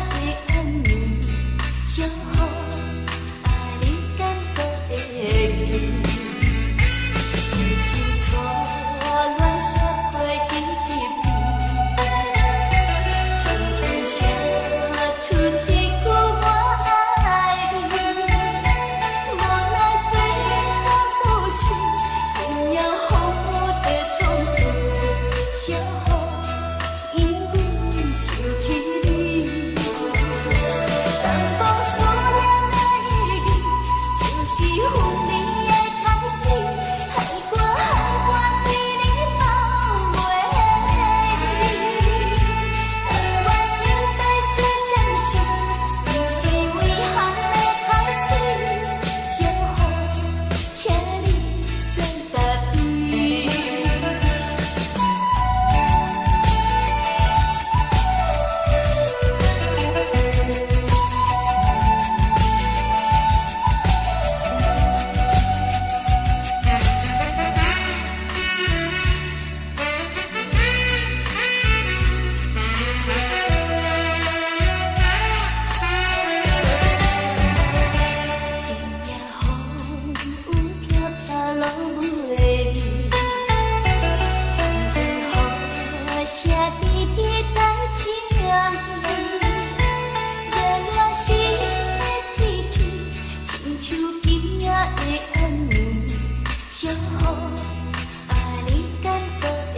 的暗暝，小雨愛你敢閣會記？輕輕初戀相陪彼彼，輕輕寫出一句我愛你。無奈這段故事，今夜風雨在創造，小雨因阮想起你。人講思念的意義，就是分離的開始，害我害我對你放袂記。但願你白色暫時，不是遺憾的開始，小雨，請你轉家己。今夜風雨飄飄落袂離，陣陣雨聲滴滴在唱你，熱戀時的脾氣，親像今夜的暗暝，小雨愛你敢閣會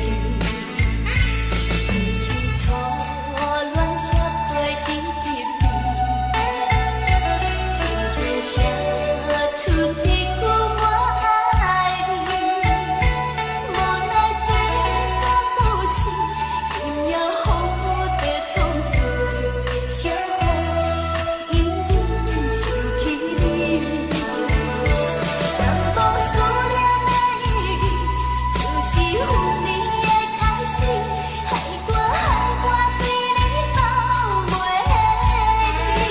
記？輕輕初戀相陪彼彼，輕輕寫出一句我愛你。無奈這段故事，今夜風雨在創造，小雨因阮想起你。人講思念的意義，就是分離的開始，害我害我對你放袂記。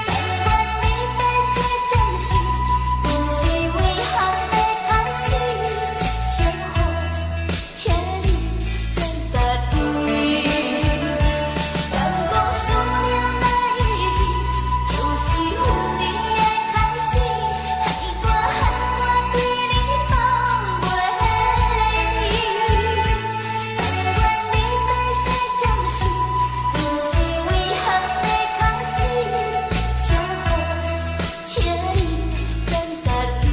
但願你白色暫時，不是遺憾的開始，小雨，請你轉家己。人講思念的意義，就是分離的開始，害我害我對你放袂記。但願你白色暫時，不是遺憾的開始，小雨，請你轉家己。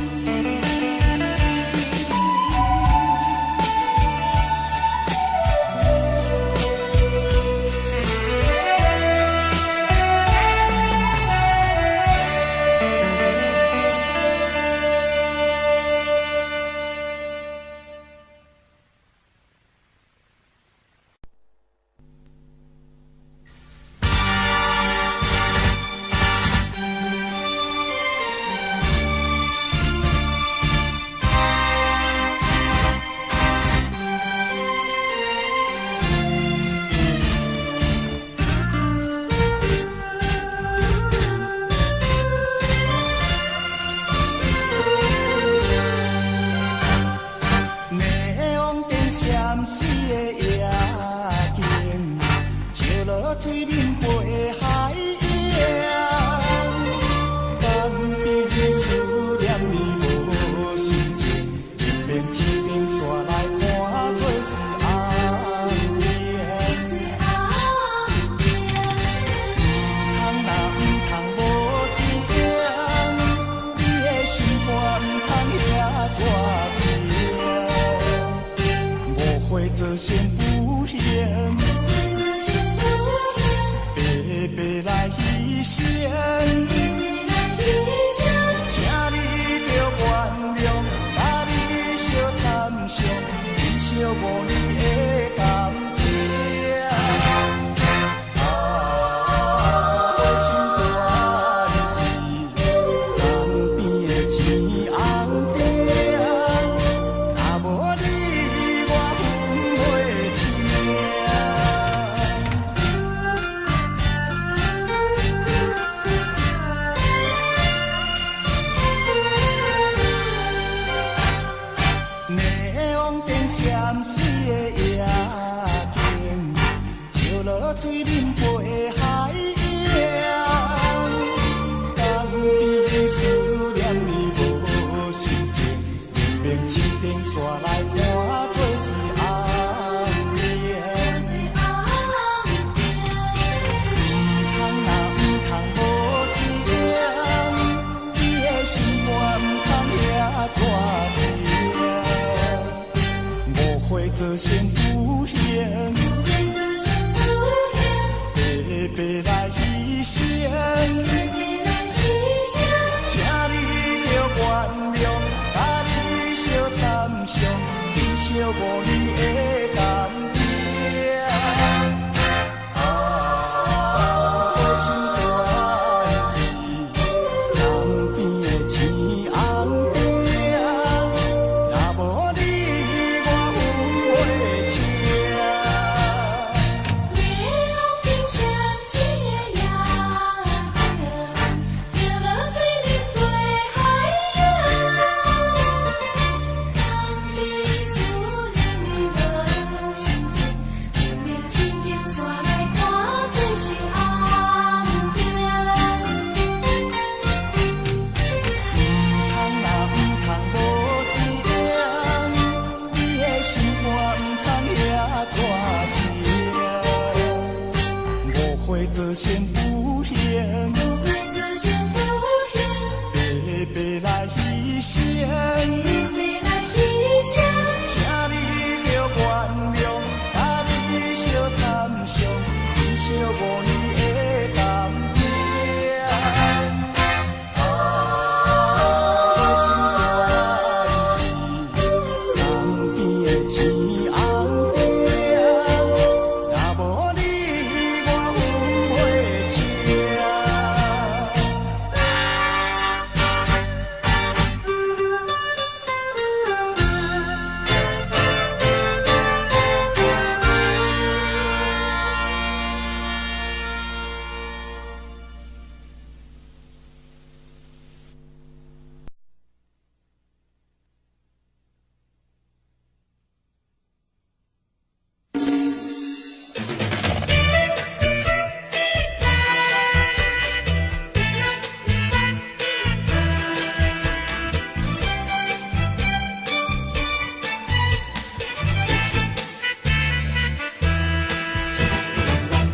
霓虹燈閃烁的夜景，照落水面飛海影。敢比思念你無心情，一遍一遍煞來看做是暗戀。毋通若毋通無情，你的心肝毋通遐絕情。誤會造成不幸，白白水面飞海洋。江边思念你无心情，明明这顶山来看做是红灯。毋通啊毋通无情，你的心肝毋通遐绝情。误会造成不幸，白白来牺牲。请你著原谅，佮你相参详，珍惜5年的感情。啊，回心转意，江边的青红灯，若无你，我分袂清。流冰相似的夜灯，照落水面飞海洋。江边思念你无心情，明明天顶山来看做是红灯。毋通啊毋通无情，你的心肝毋通遐绝情。误会造成不幸，白白来牺牲。请你著原谅，佮你相参详，珍惜5年的感情。啊，回心转意，江边的青红灯，若无你，我分袂清。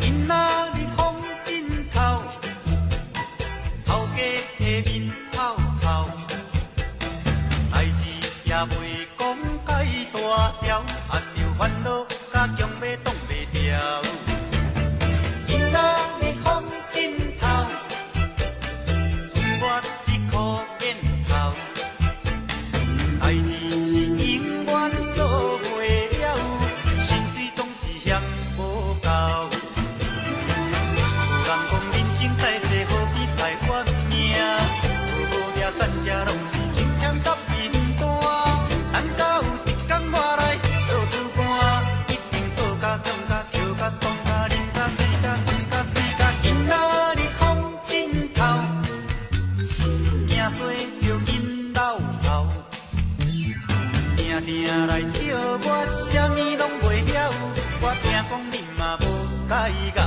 今仔日風真透，頭家的面臭臭，代誌也袂講介大條，啊著煩惱甲強欲擋袂牢。今仔日風真透，剩我一箍煙頭，代誌是永遠做袂了，薪水總是嫌無夠。有人講人生在世好比台灣命，無掠散食攏是輕添甲貧單。等到有一天我來做主官，一定做甲強甲跳甲爽甲啉甲醉甲醉甲水甲。今仔日風真透，惊衰著緊老頭，定定來笑我啥物攏袂曉，我聽講恁嘛無介𠢕。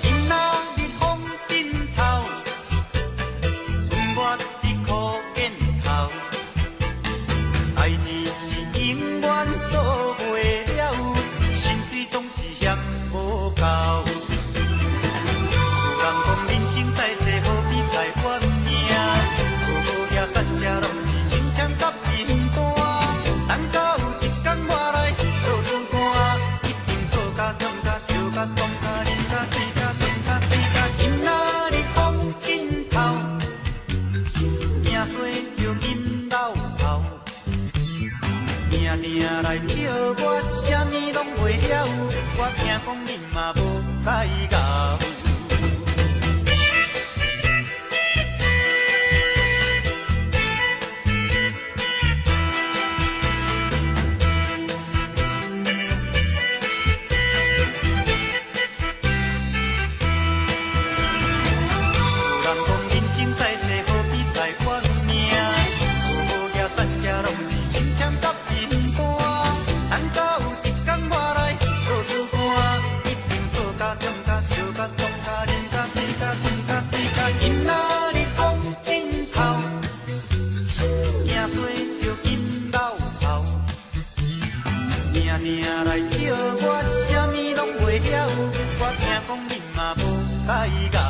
今仔日風真透，剩我一箍煙頭，代誌是永遠做袂了，薪水總是嫌無夠。有人講人生在世好比台灣命，無掠散食攏是輕添甲貧單。等到有一天我來做主官，一定做甲強甲跳甲爽甲啉甲醉甲醉甲水甲。今仔日風真透，驚衰著緊老頭，定定來笑我啥物攏袂曉，我聽講恁嘛無介𠢕。有人講人生在世好比台灣命，定來笑我，啥物攏袂曉。我聽講恁嘛無介𠢕。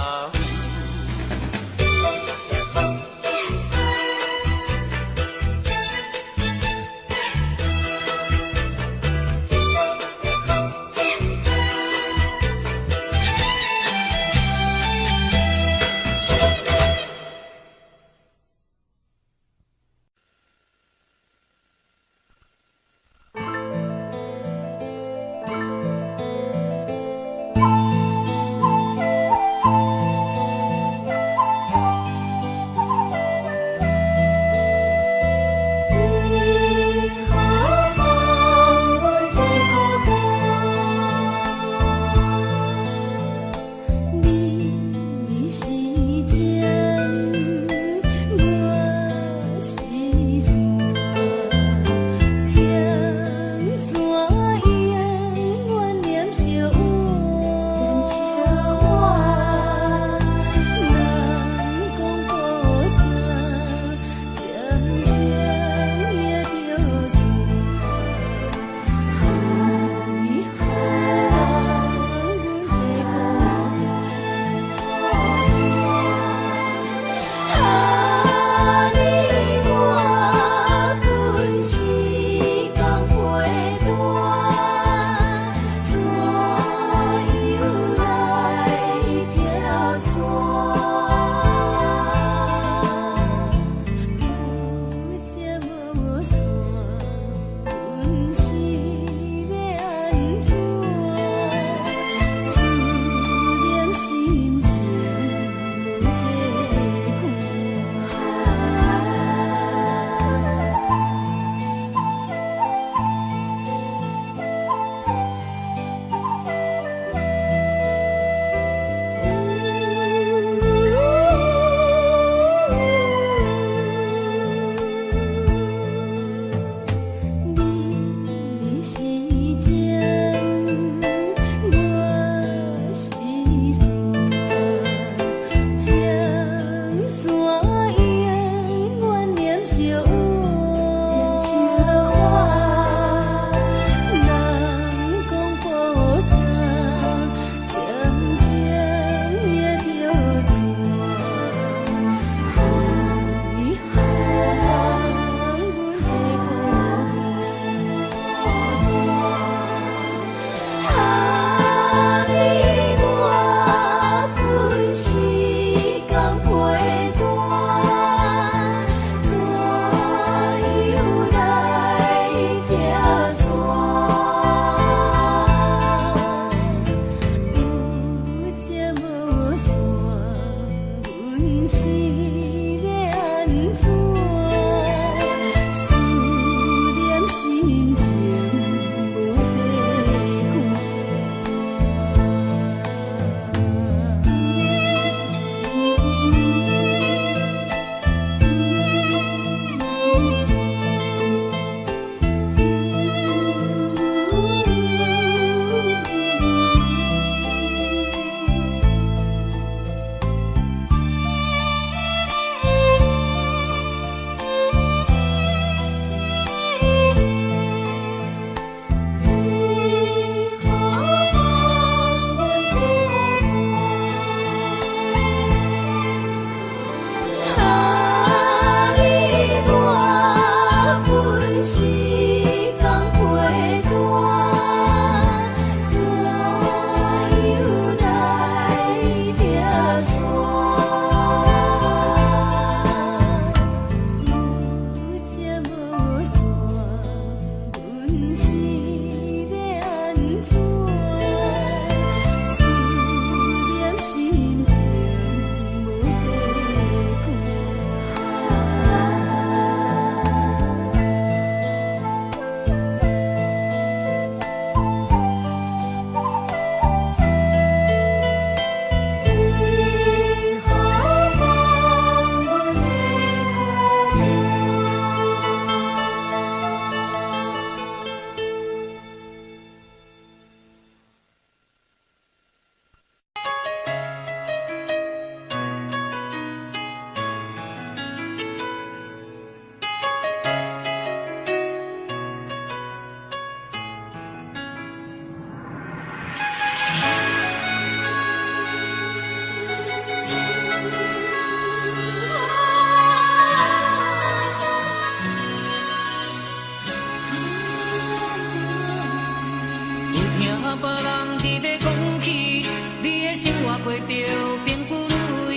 著並不如意。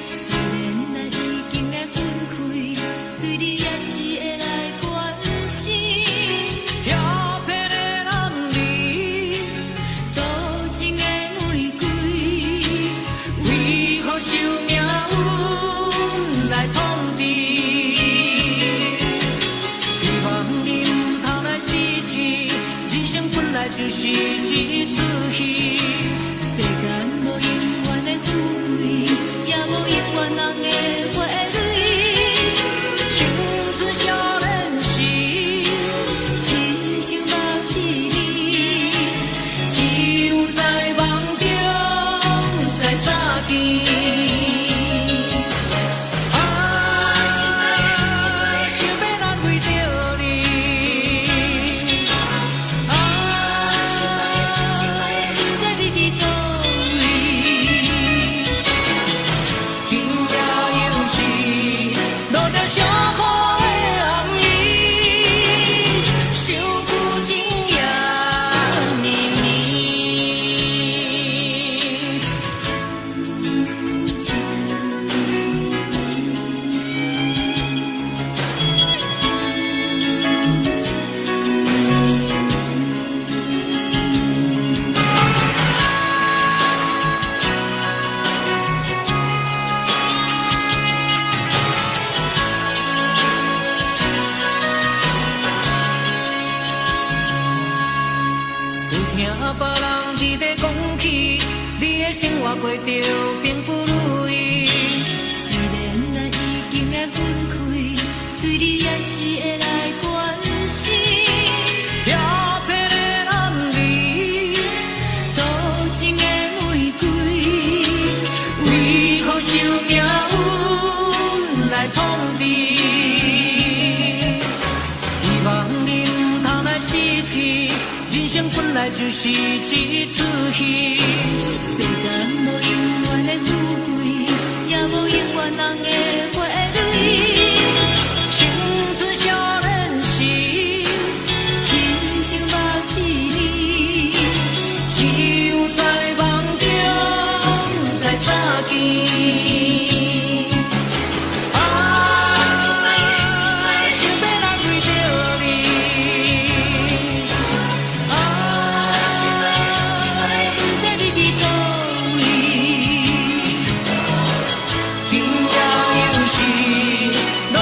雖然咱已經來分開，對你也是會來關心。飄泊的男兒，多情的玫瑰，為何受命運來創治？希望你毋通來失志，人生本來就是一齣戲。世間無永遠的富貴，也無永遠人的花蕊。青春少年時，親像目一暝，只有在夢中再相見。啊，想欲難為著你。啊，不知你佇佗位。今夜又是落著小雨的暗暝，想舊情也綿綿。有聽別人佇咧講起，你的生活過著並不如意。雖然咱已經來分開，對你也是會來關心。飄泊的男兒，多情的玫瑰，為何受命運來創治？希望你毋通來失志，人生本來就是一齣戲。世間無永遠的富貴，也無永遠人的花蕊。青春少年時，親像目一暝，只有在夢中再相見。啊，想欲難為著你。啊，不知你佇佗位。今夜又是落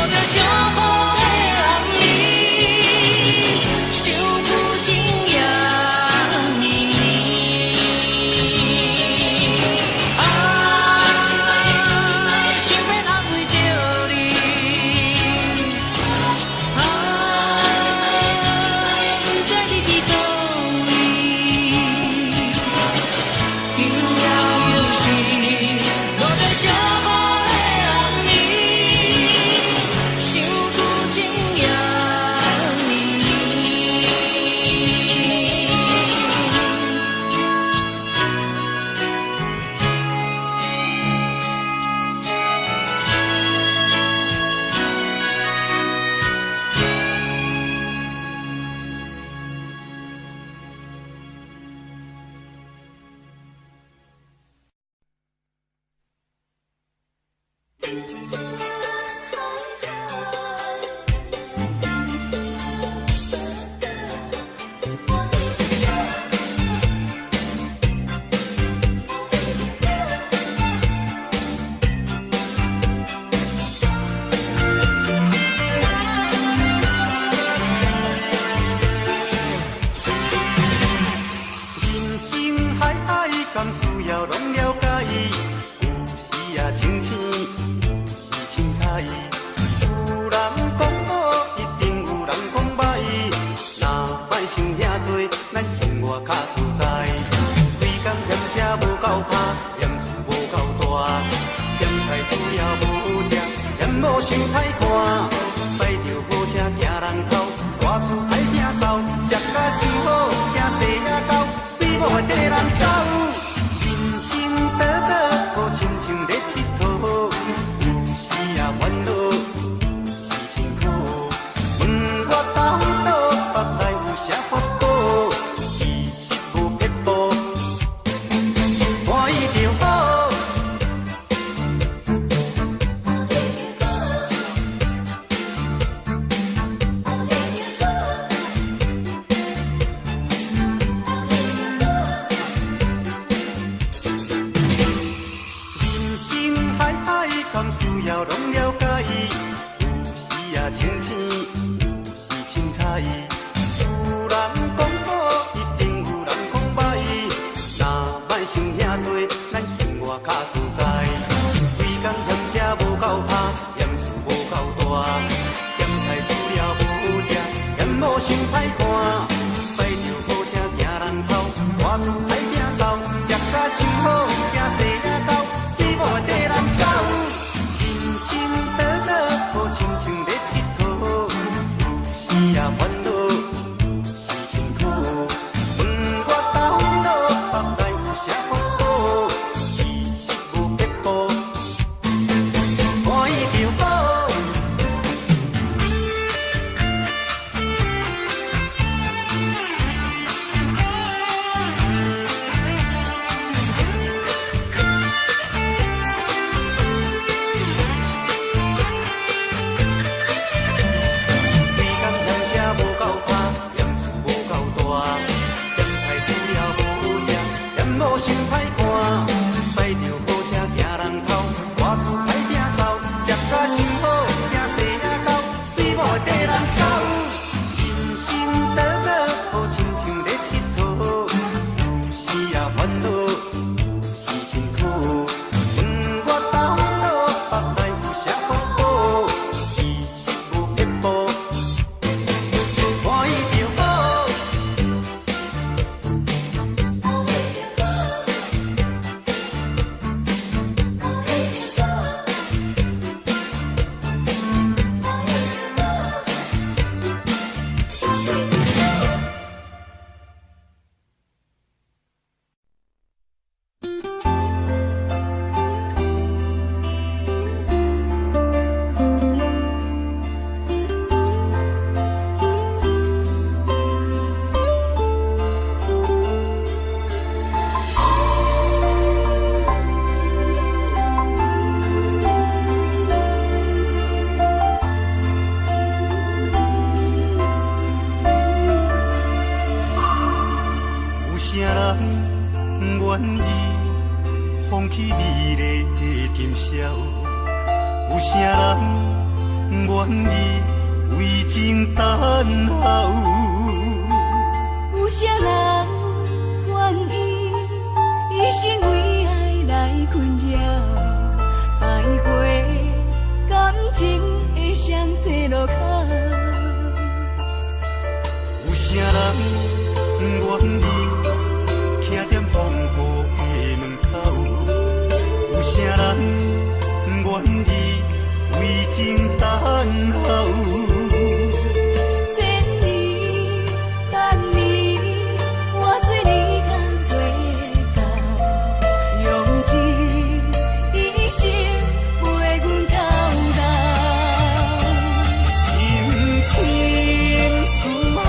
清醒，有時凊彩。有人講好，一定有人講䆀。若莫想遐濟，咱生活較自在。規工嫌食無夠飽，嫌厝無夠大，嫌菜煮了無好食，嫌某傷歹看。擺著好車驚人偷，大厝歹摒掃，食甲傷好，驚生仔狗，死某會綴人走。人生短短，好親像咧𨑨迌，有時也煩惱，有時輕巧。問我頭腦，腹內有啥福報？其實無撇步，歡喜就好。規工嫌食無夠飽，嫌厝無夠大，嫌菜煮了無好食，嫌某傷歹看。擺著好車驚人偷，大厝歹摒掃，食甲傷好，驚生仔狗，死某會綴人走。人生短短，好親像咧𨑨迌，有時也煩惱，有時輕巧。問我頭腦，腹內有啥福報？其實無撇步，歡喜就好。有啥人願意放棄美麗的今宵？有啥人願意為情等候？有啥人願意一生為愛來困擾，徘徊感情的雙岔路口？有啥人願意徛踮風雨的門口？有啥人願意為情等候？千里万里，我做你工做工，用尽一生陪阮到老。深深思海，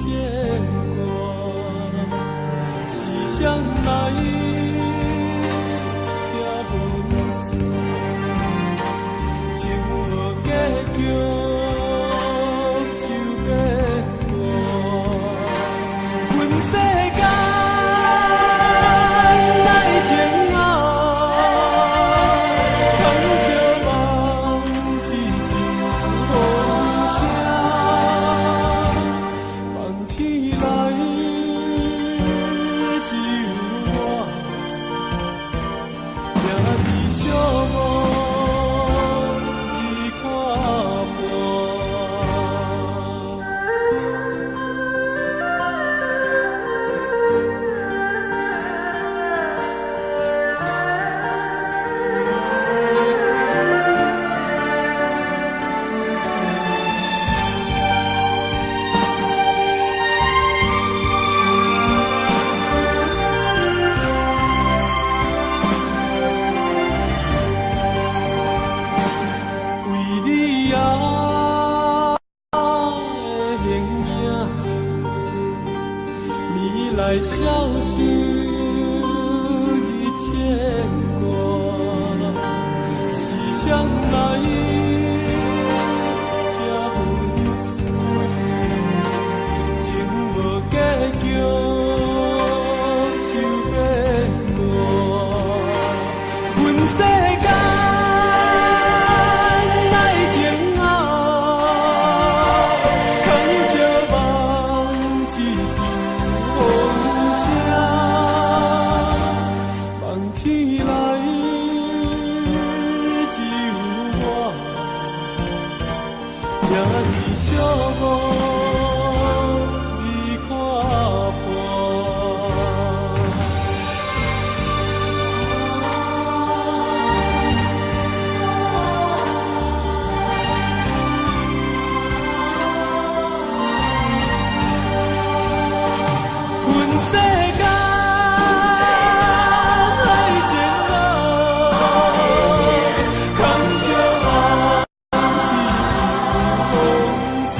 牽掛，是誰來疼阮心？情無結局就變斷，阮世間愛情啊，空笑望一場風聲，夢醒來只有我，也是寂寞一看破。為你啊的形影，暝來消失日牽掛，是誰來疼阮心？情無結局就變斷，阮世間愛情啊，空笑望一場風聲，夢醒來只有我，也是寂寞一看破。阮世間愛情啊，空相望一場風聲，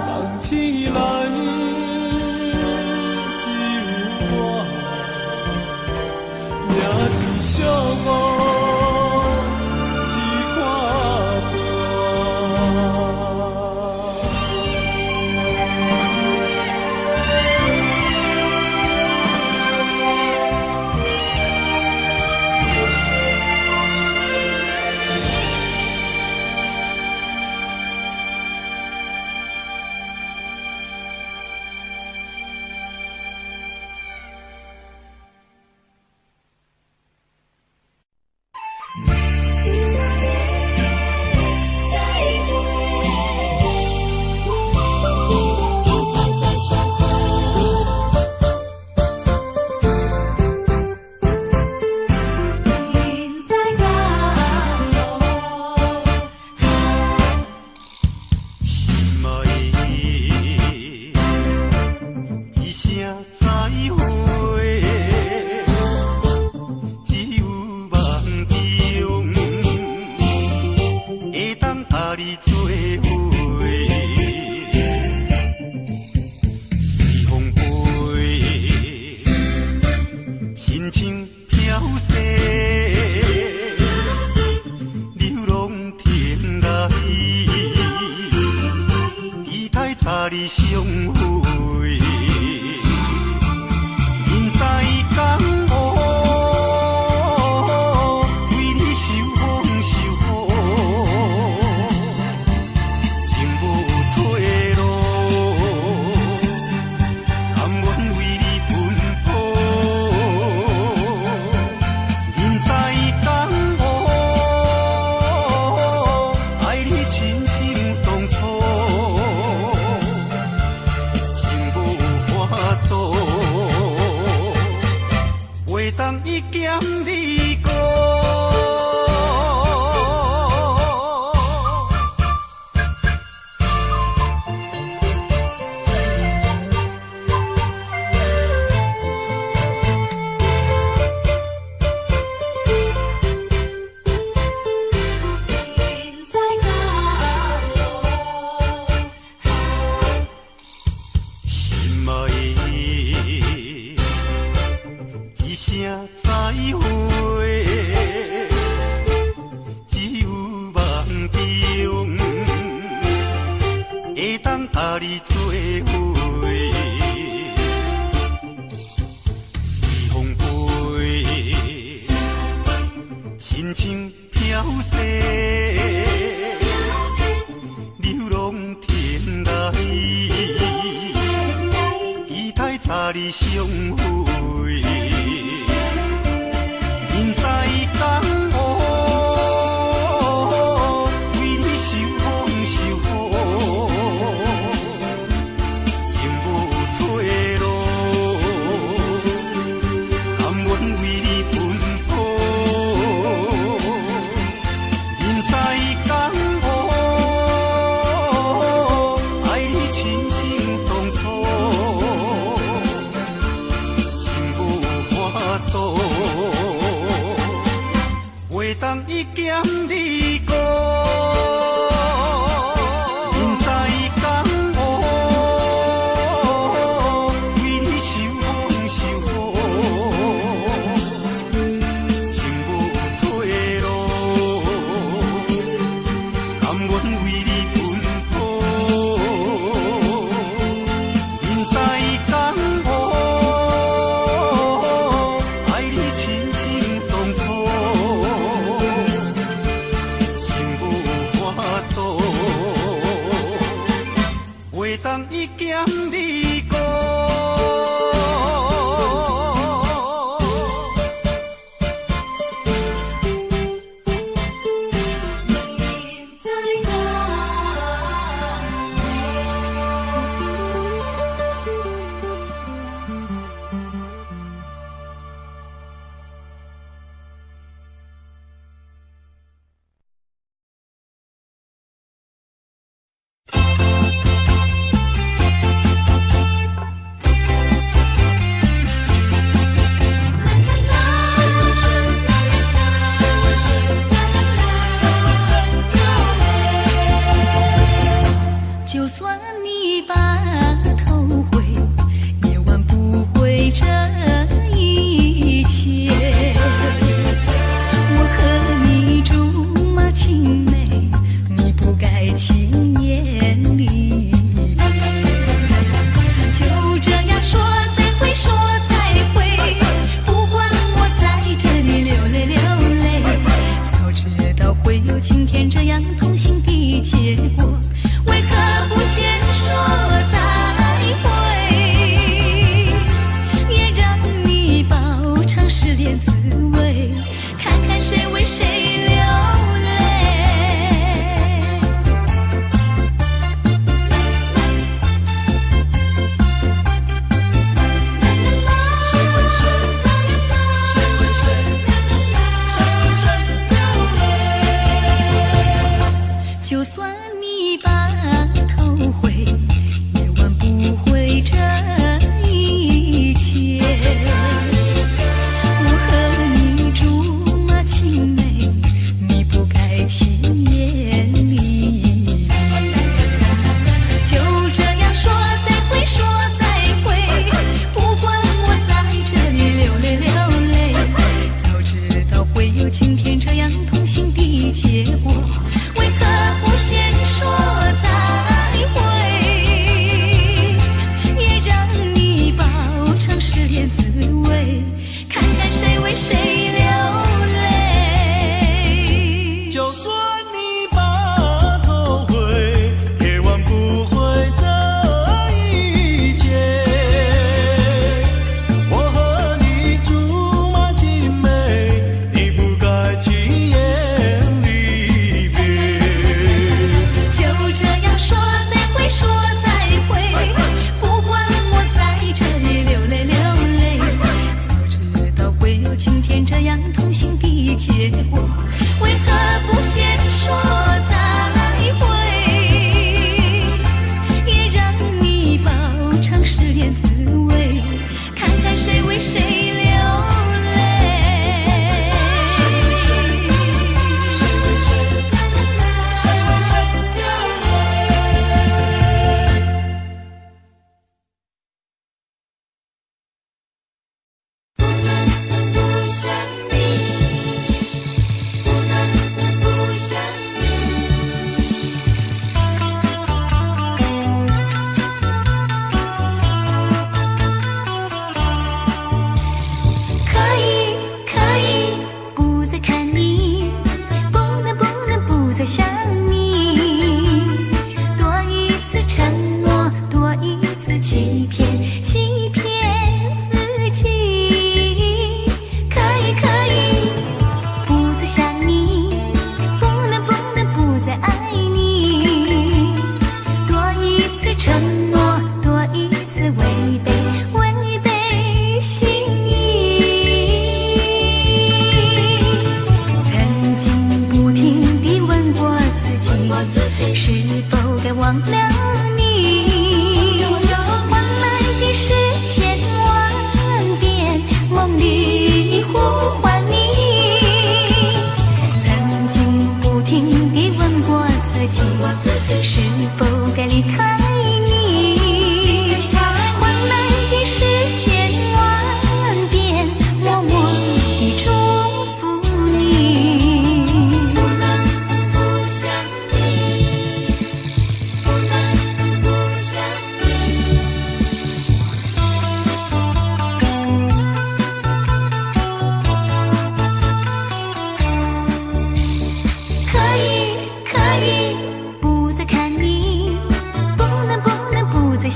夢醒來只有我，也是寂寞一看破。电台再相会。云在高。心爱的，一声再会，只有梦中會當佮你做伙。隨風飛，親像飄雪，流浪天涯。期待早日相會，人知江湖，為你受風受雨，情無退路，甘願為你奔波。人知江湖，愛你親像當初，情無佮你做伙，隨風飛，親像飄雪，流浪天涯，期待早日相會。人在江湖，為你受風受雨，情無退路，甘願為你奔波。人在江湖，愛你親像當初，情無法度，袂當一劍離孤。人在江湖，為你受風受雨，情無退路，甘願為你奔波。人在江湖，愛你親像當初，情無法度，袂當一劍離孤。人在江湖。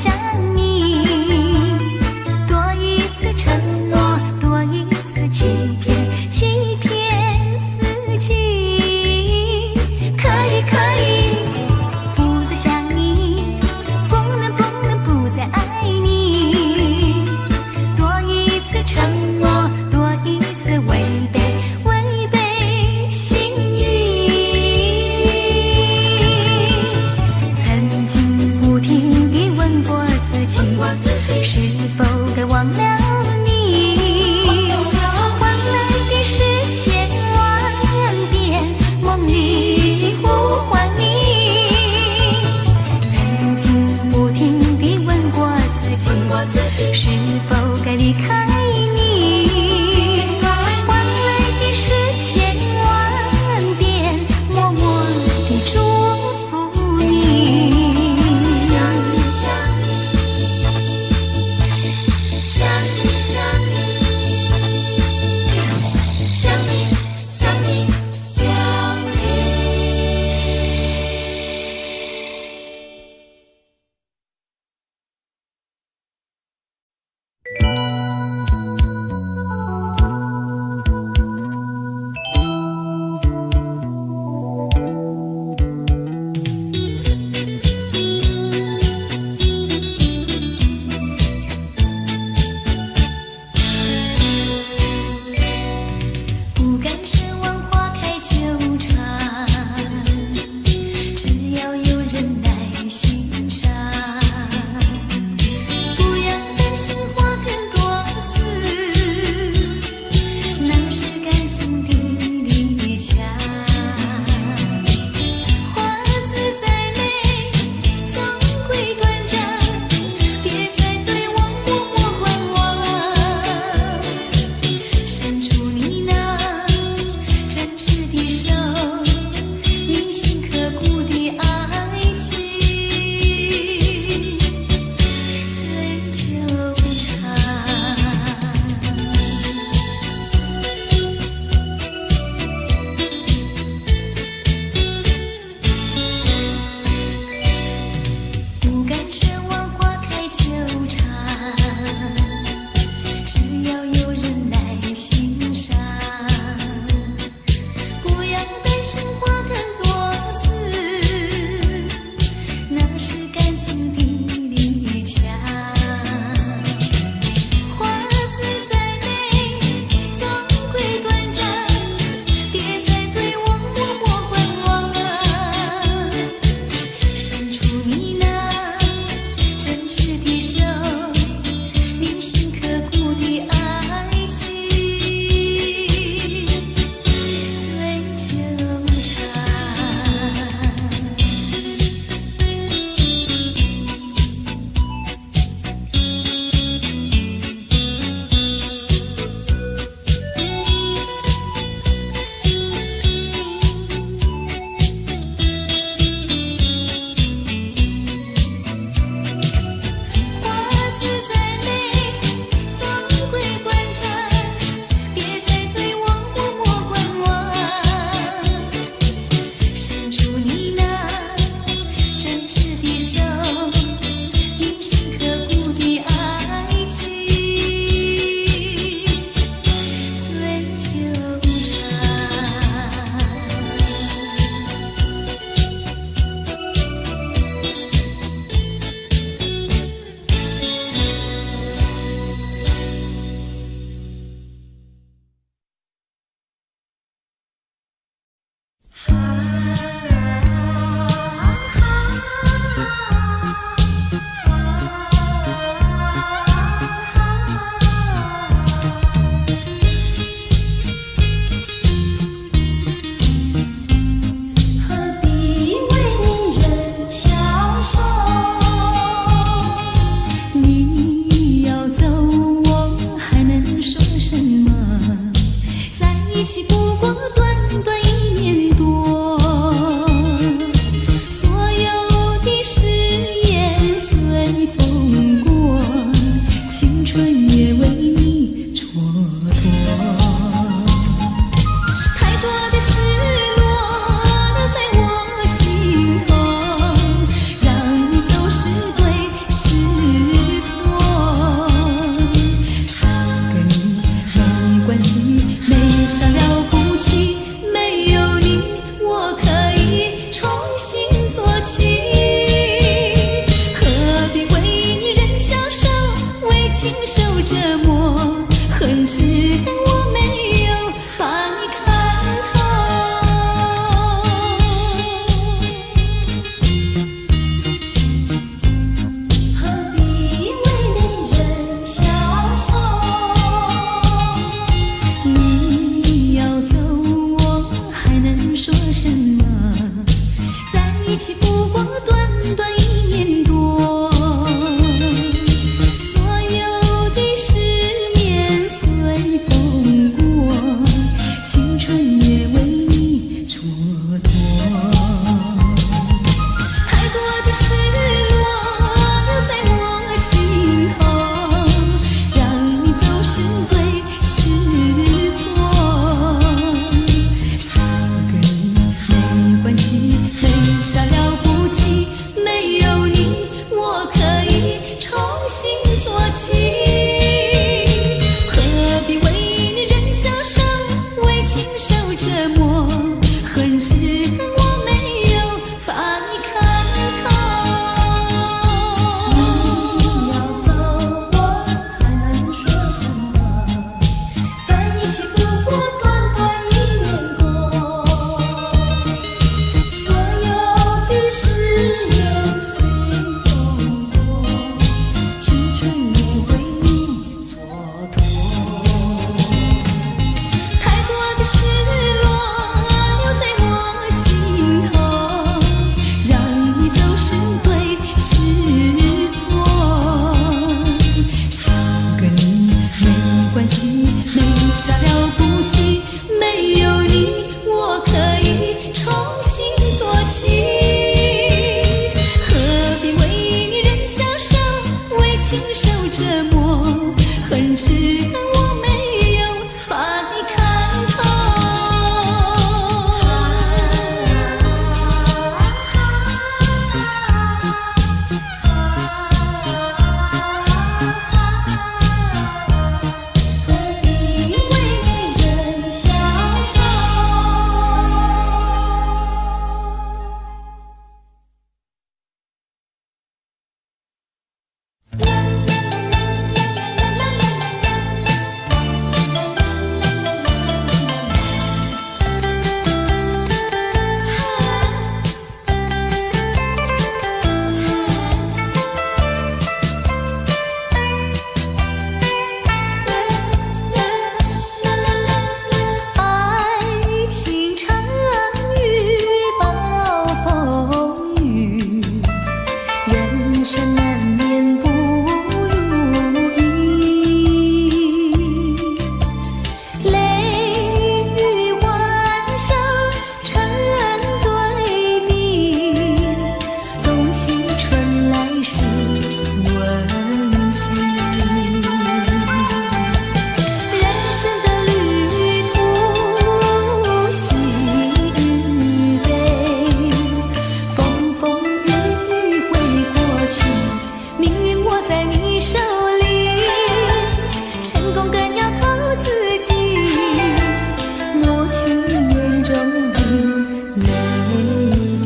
上你，多一次承諾，多一次欺騙，欺騙自己。可以可以，不再想你，不能不能不再愛你。多一次承諾，多一次違背，違背心意。曾經不停地問過自己，只恨我沒有把你看透。何必為美人消瘦？你要走，我還能說什麼？在一起不過短短一年多，所有的誓言隨風過，青春也為你蹉跎。太多的失落留在我心頭，讓你走是對是錯，少個你沒關係，沒啥了不起，沒有你我可以重新做起。何必為你人消瘦，為情受折磨？恨只恨我沒有把你看透。你要走，我還能說什麼？在一起不過短短一年多，所有的誓言隨風過，青春也為你蹉跎。太多的失落留在我心頭，讓你走是對是錯，少個你沒關係，沒啥了不起，沒有你我可以重新做起。何必為你人消瘦，為情受折磨？恨只恨我沒有把你看透。何必為美人消瘦？愛情常遇暴風雨，人生難免不如意。淚與歡笑成對比，冬去春來是溫馨。人生的旅途喜與悲，風風雨雨會過去，命運握在你手裡，成功更要靠自己，抹去眼中的淚滴。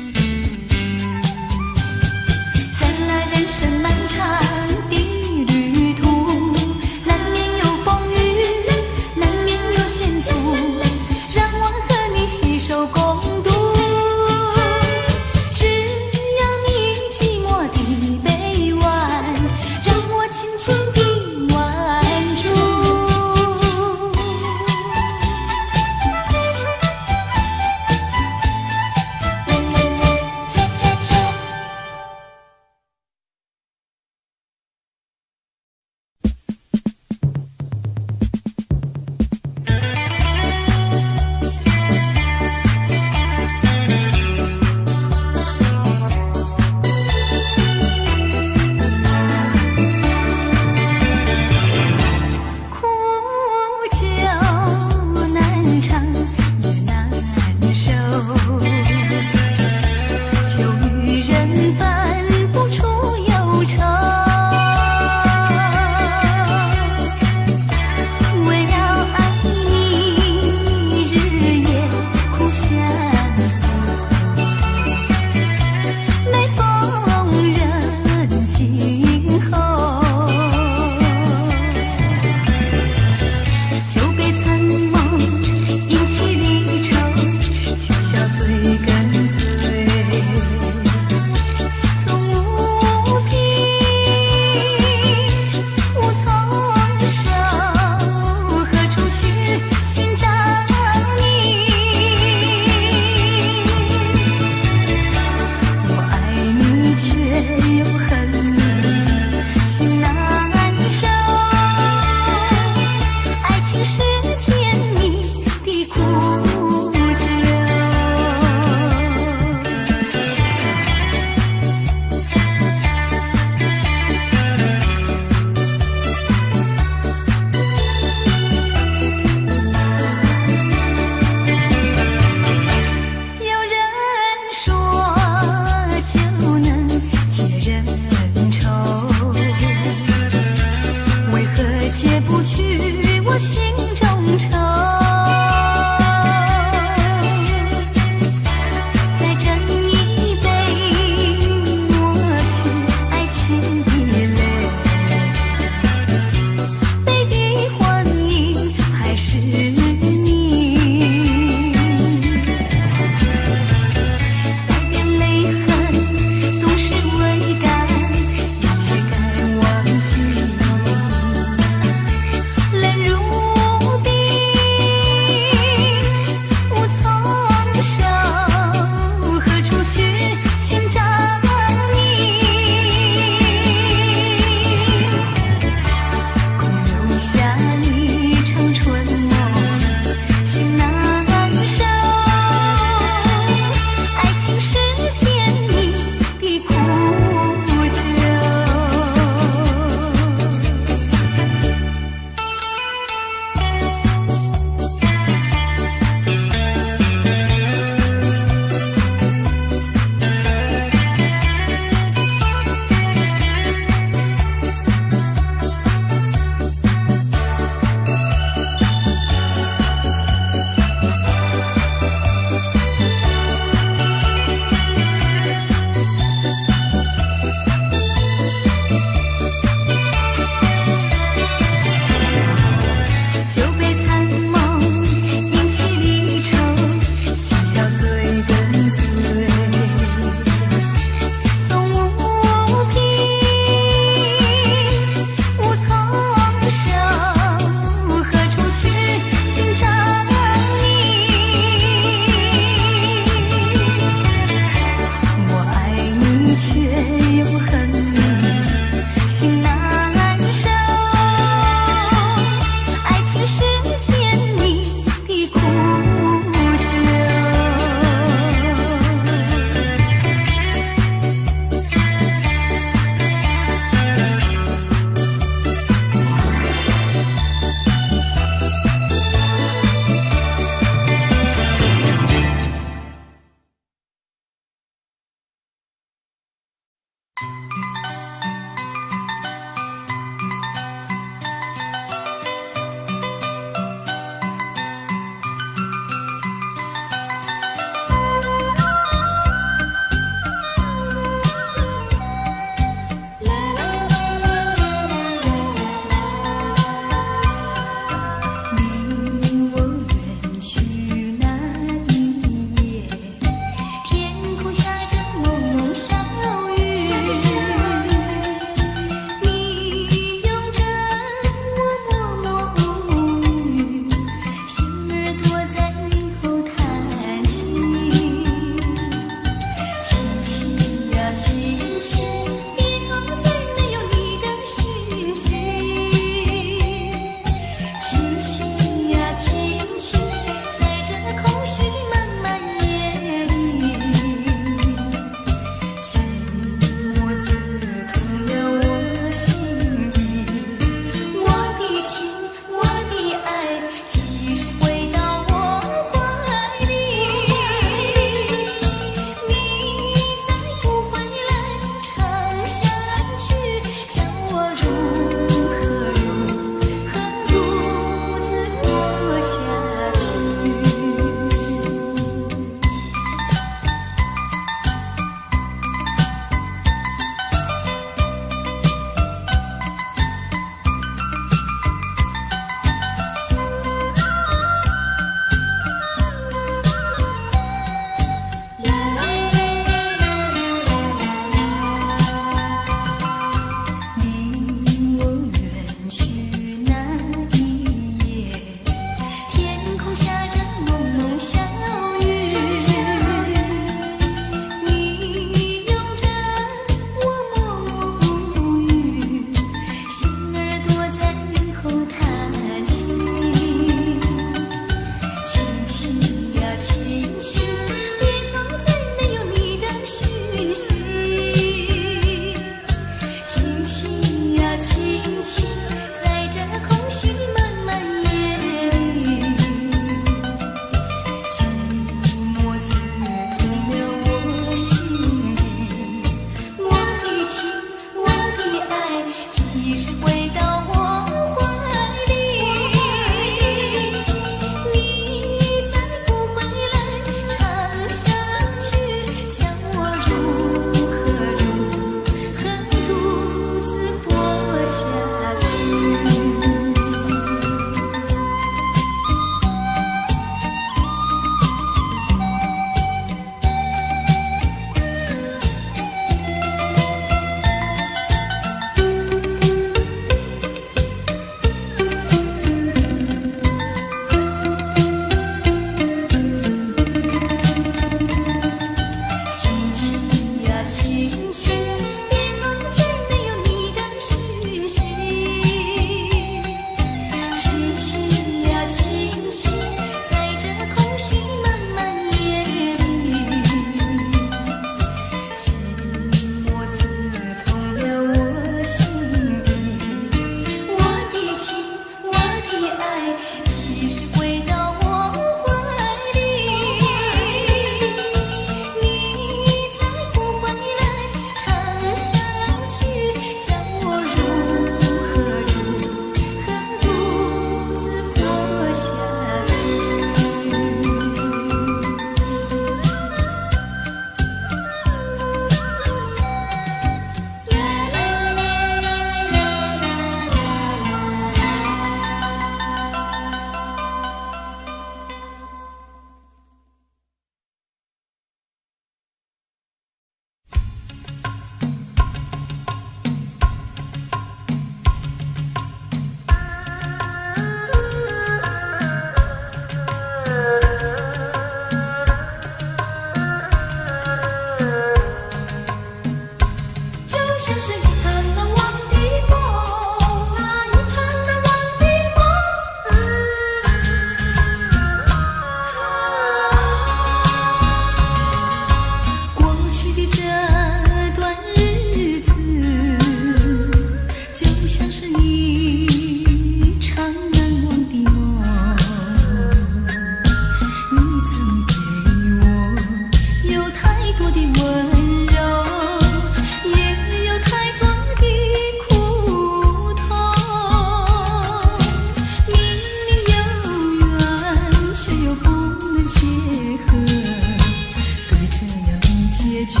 結局，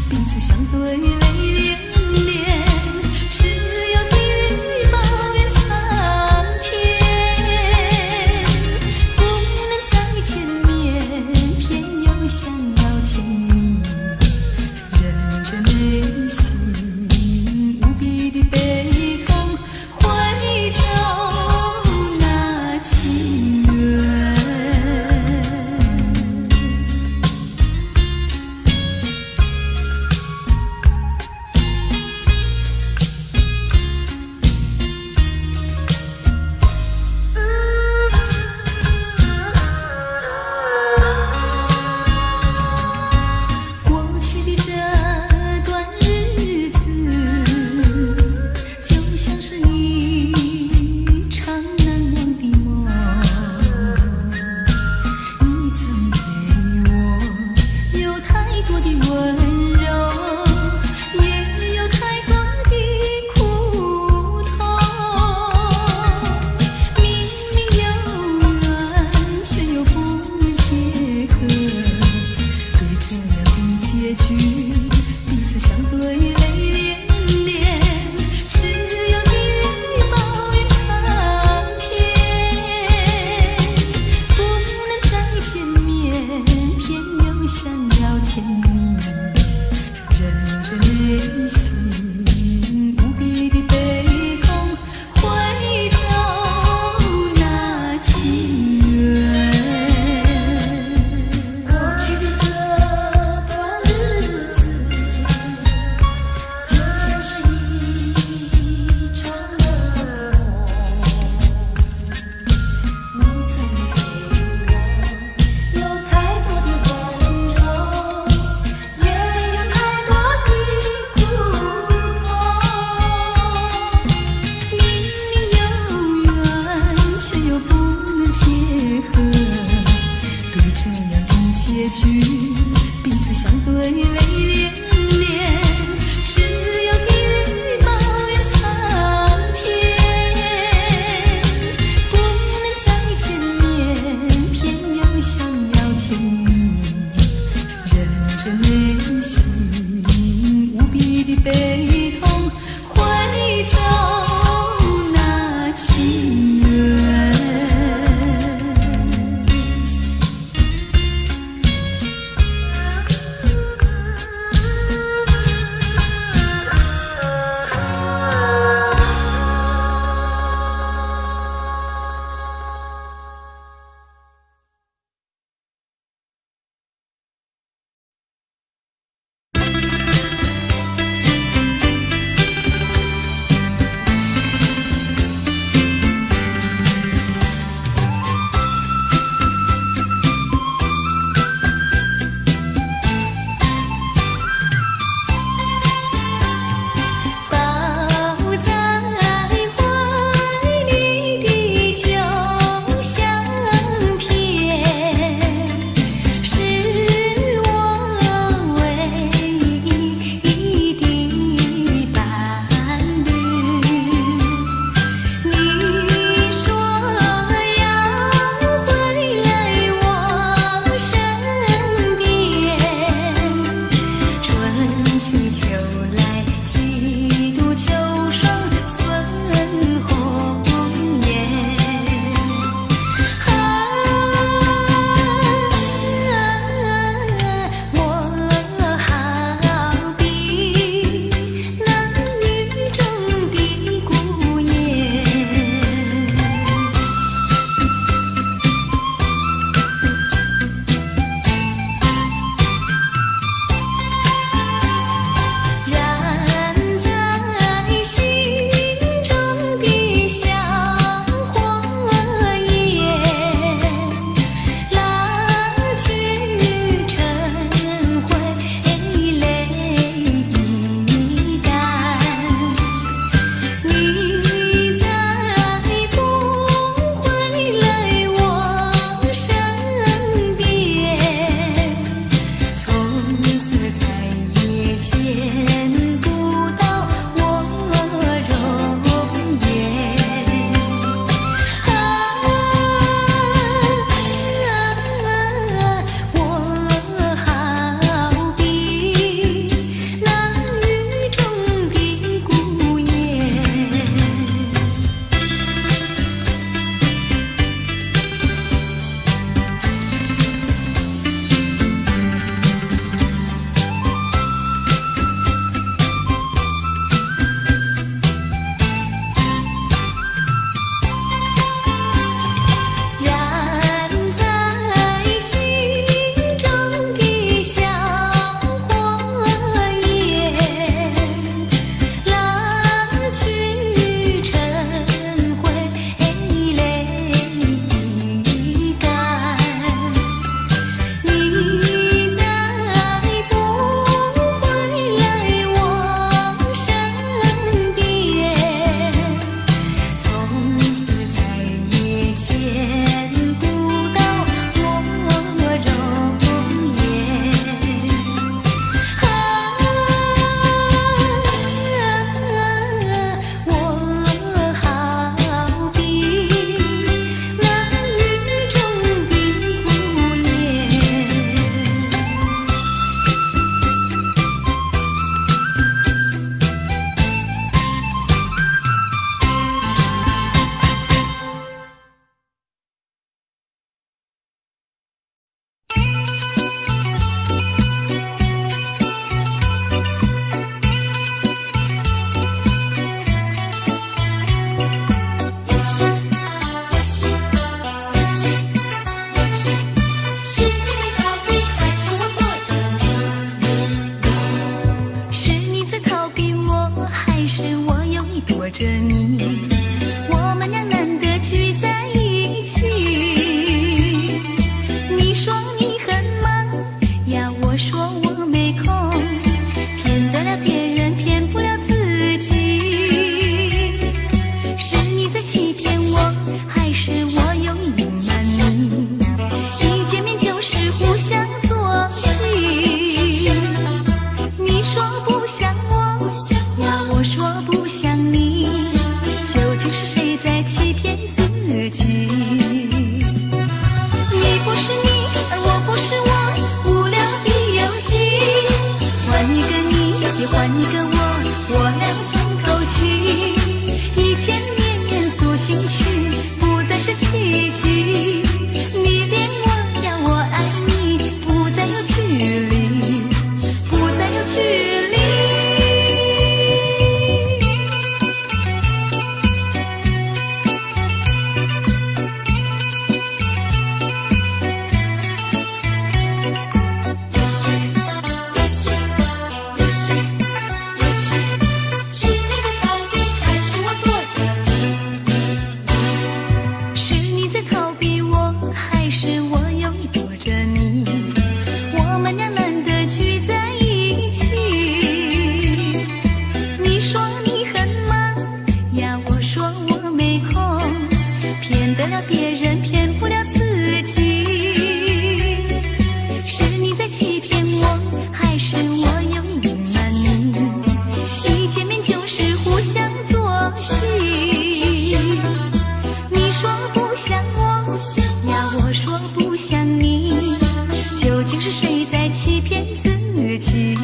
彼此相對淚涟涟，只有地獄抱怨蒼天。不能再見面，偏又想要見你，忍着內心無比的悲痛，揮走那情緣。過去的這段日子，就像是一場難忘的夢。你曾給我有太多的溫柔，也有太多的苦痛。明明有緣，卻又不能結合。對這樣的結局，彼此相對淚涟漣，只有地獄抱怨蒼天。不能再見面，偏又想要見你，忍着內心無比的悲痛，揮走那情緣。過去的這段日子，就像是一場難忘的夢。你曾給我有太多的溫柔，也有太多的苦痛。明明有緣，卻又不能結合。對這樣的結局，彼此相對淚漣漣，只有地獄抱怨蒼天。不能再見面，偏又想要見你，忍着內心無比的悲痛，揮走那情緣。我說我沒空，騙得了別人，騙不了自己。是你在欺騙我，還是我有隱瞞你？一見面就是互相作戲。你說不想我，呀，我說不想你，究竟是誰在欺騙自己？你不是你，而我不是我，無聊的遊戲。換一個你，也換一個我，我倆從頭起。一見面面塑心曲，不再是奇蹟。你戀我呀，我愛你，不再有距離，不再有距離。是你在逃避，還是我躲著你？是你在逃避我，還是我有意躲著你？我們倆難得聚在一起。你說你很忙呀，我說我沒空，騙得了別人，騙不了自己。是你在欺騙我，還是我有意隱瞞你？一見面就是互相作戲。你說不想我，呀，我說不想你，究竟是誰在欺騙自己？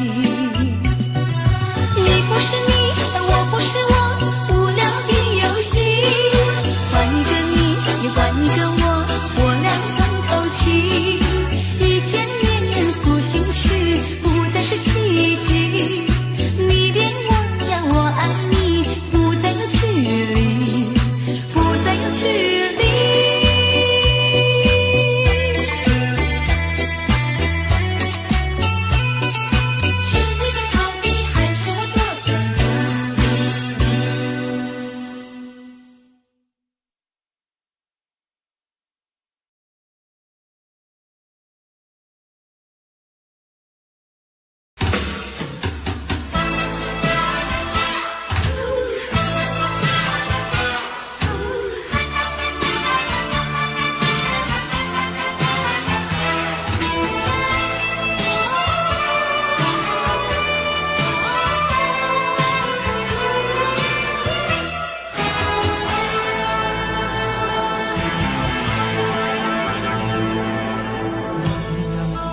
你不是你，而我不是我，無聊的遊戲。換一個你，也換一個我，我倆從頭起。一見面面塑心曲，不再是奇蹟。你戀我呀，我愛你，不再有距離，不再有距離。是你在逃避，還是我躲著你？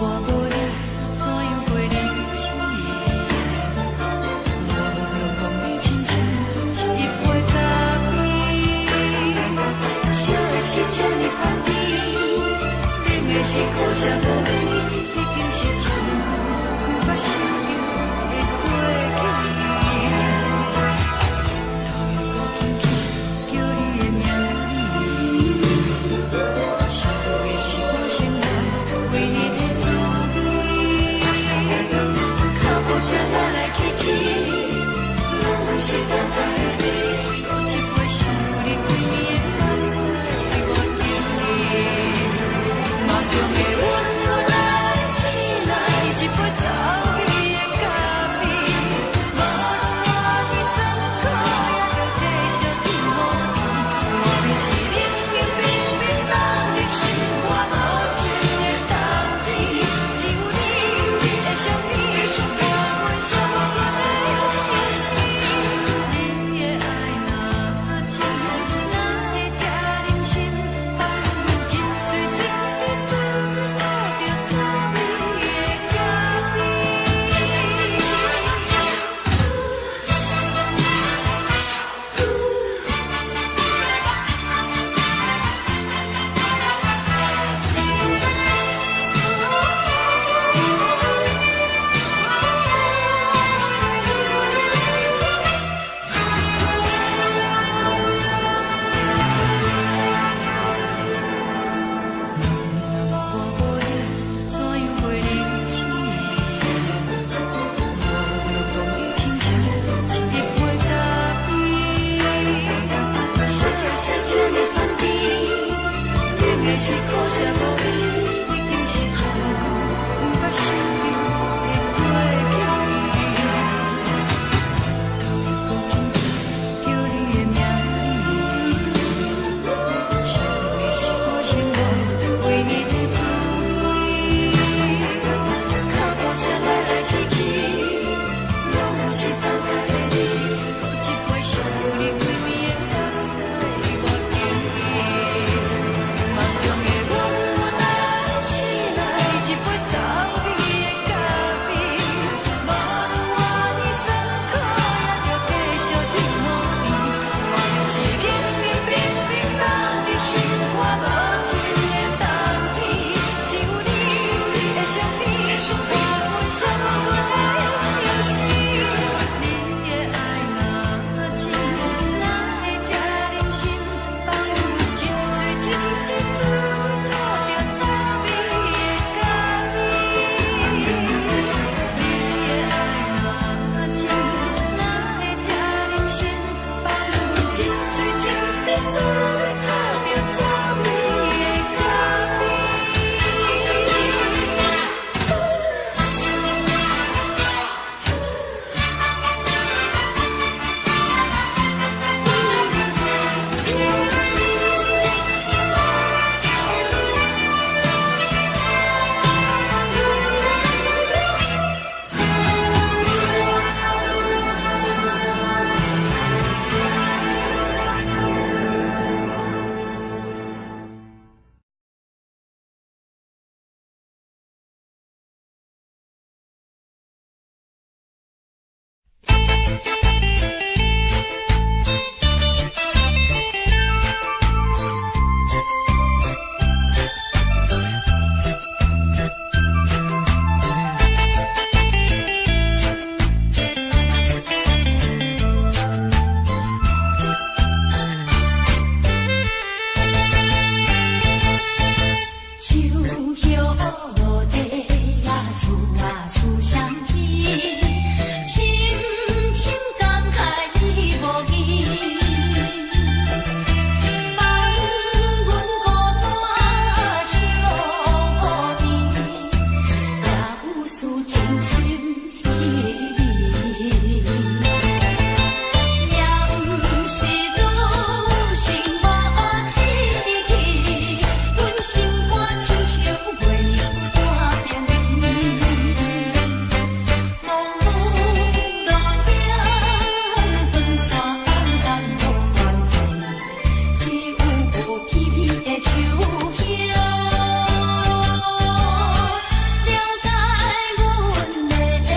我無你，怎樣過日子？無論講你親像一杯咖啡，燒的是這呢香甜，冷的是苦澀無味，已經是真久毋捌想著的過去。頭又閣輕輕叫你的名字，想的是我生活唯一的滋味。脚步聲來來去去，攏毋是等待的你。搁一杯想你規暝的目屎，我敬你。夢中的阮來醒來，一杯走味的咖啡。無論偌尼酸苦，也著繼續天予甜。莫非是冷冷冰冰凍入心肝無情的冬天？只有你，你的相片，伴阮寂寞的生死。你的愛若真，哪會這忍心放阮一喙一滴水，吐著走味的咖啡？我無你，怎樣過日子？無論講你親像一杯咖啡，燒的是這呢香甜，冷的是苦澀無味，已經是真久毋捌想著心稀微。也毋是女性無志氣，阮心肝親像月娘半邊圓。暝雨落影，長線暗淡無關係，只有霧飄飄的樹影。了解阮的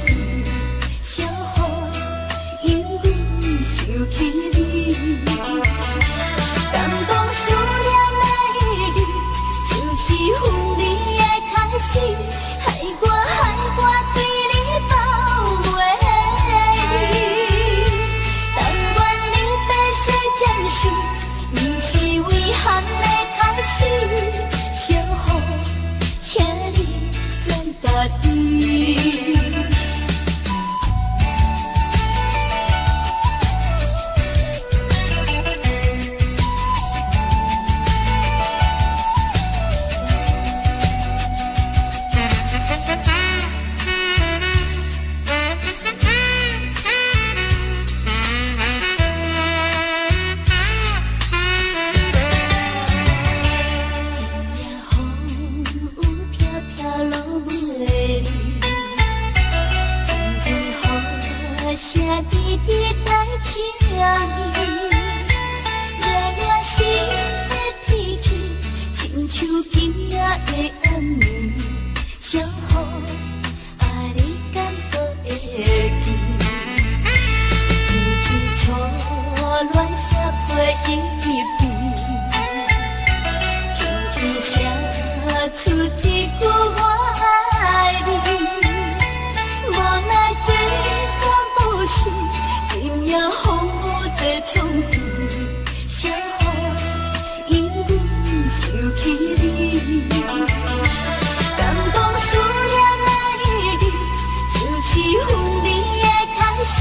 治，小雨因阮想起你。敢講思念的意義，就是分離的開始，害我害我對你放袂離。但願你白世暫時，毋是遺憾的開始，小雨，請你轉家己。今夜風雨飄飄落袂離，陣陣雨聲滴滴在情意，掠掠心的脾氣，親像今夜的暗暝，小雨啊，你敢閣會記？記起初戀寫批一筆，輕輕寫出一句我愛你。無奈這全部是今夜風雨的創治，小雨因阮想起你。敢講思念的意義，就是分離的開始，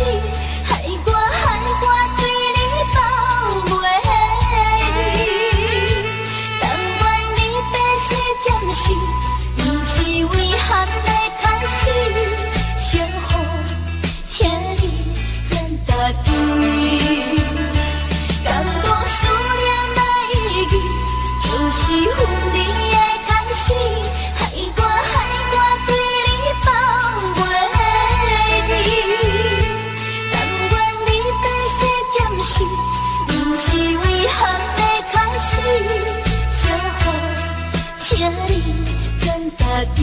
害我害我對你放袂離。但願你白世暫時，毋是遺憾的開始，小雨，請你轉家己。敢講思念的意義，就是分離的開始，害我害我對你放袂離。但願你白世暫時，毋是遺憾的開始，小雨，請你轉家己。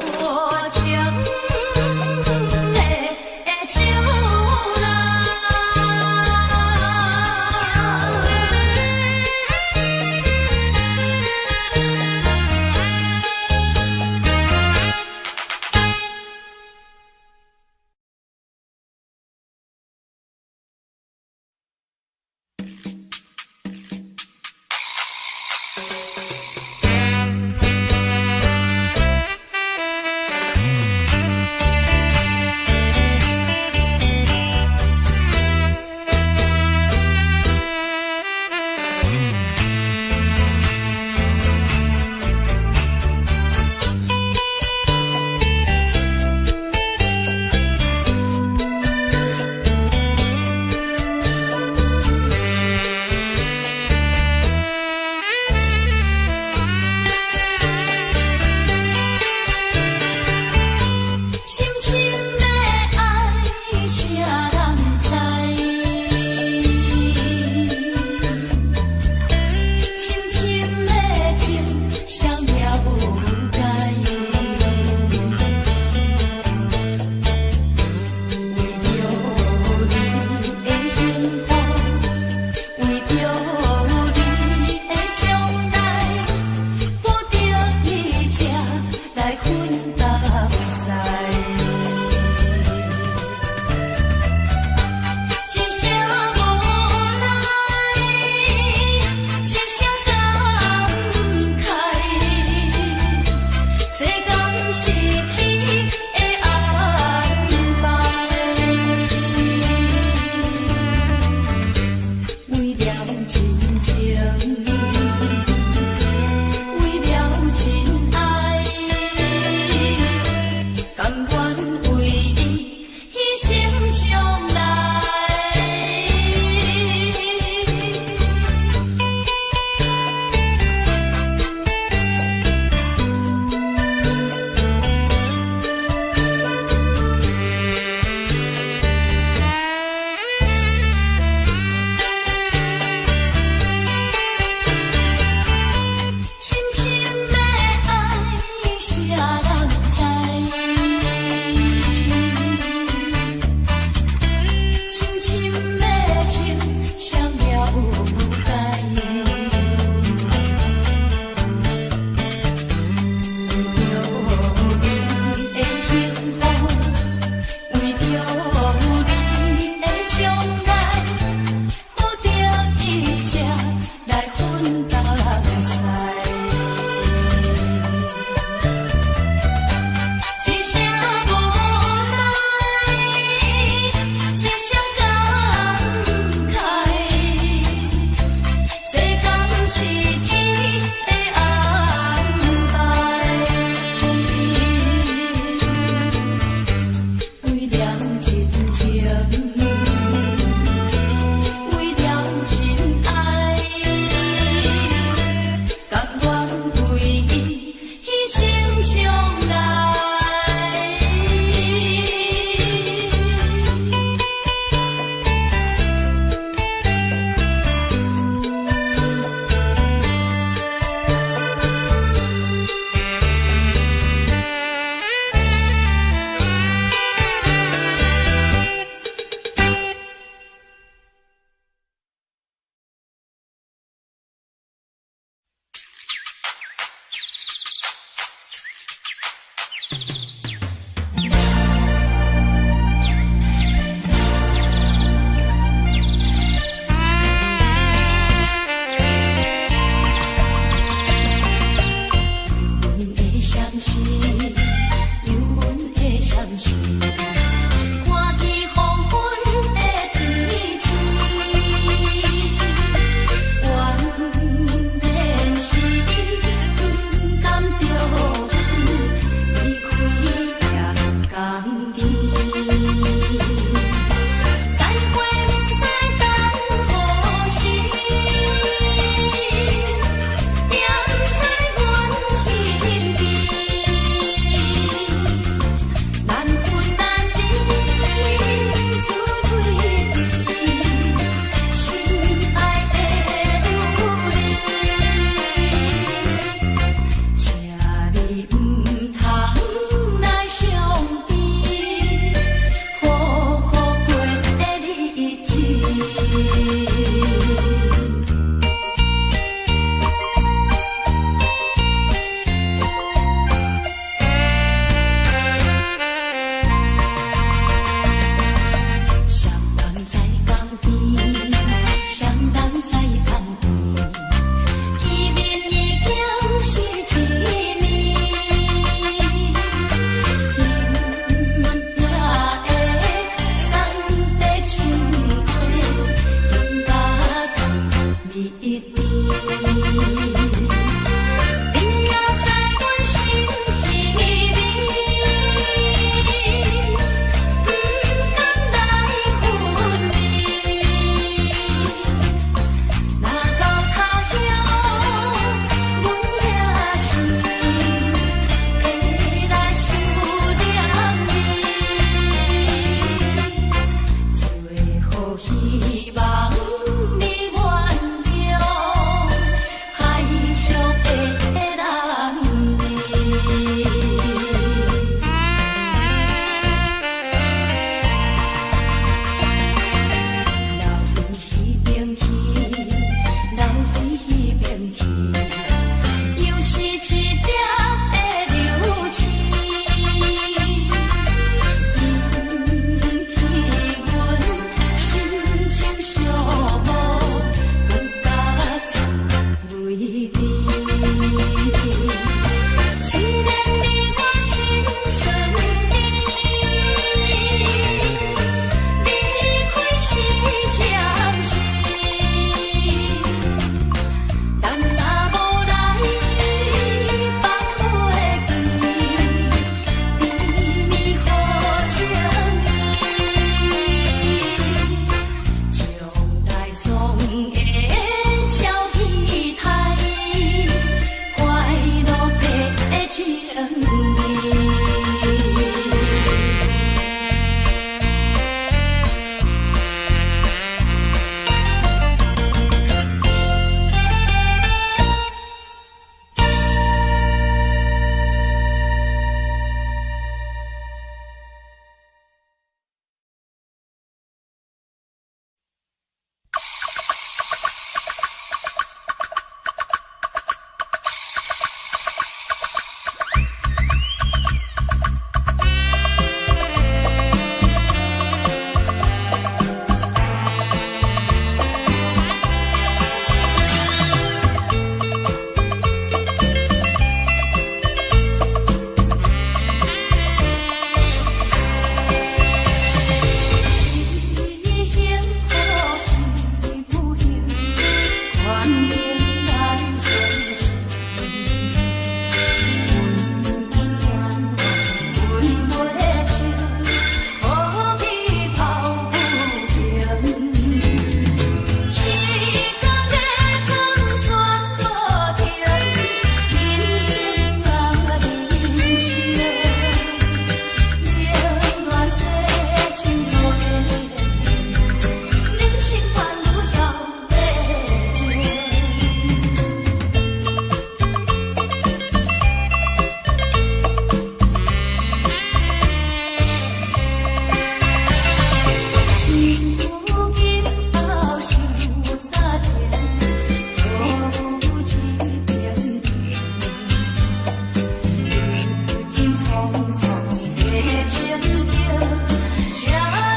情的酒啦。深深的愛，誰人知？深深的情，誰也無解。為著你的幸福，為著你的將來，不得已才來分東西。一聲無奈，一聲感慨，這敢是天的安排？為了親情，為了親愛，甘願為伊犧牲將來。深深的愛，誰人知？深深的情，誰也無解。為著你的幸福，為著你的將來，不得已才來分東西。一聲無奈，一聲感慨，這敢是天的安排？為了親情，為了親愛，甘願為伊犧牲將來。的情景，啥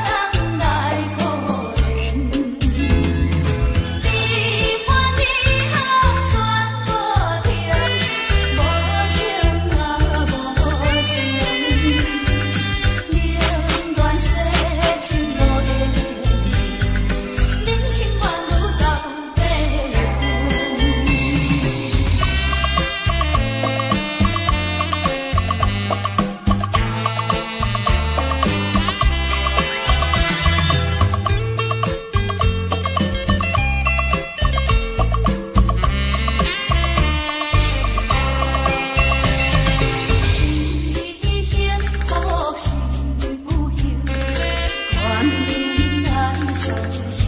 人來可憐？悲歡離合全無停，無情啊無情，寧願洗情路的人生宛如走馬燈。是幸福是不幸，權利來作成。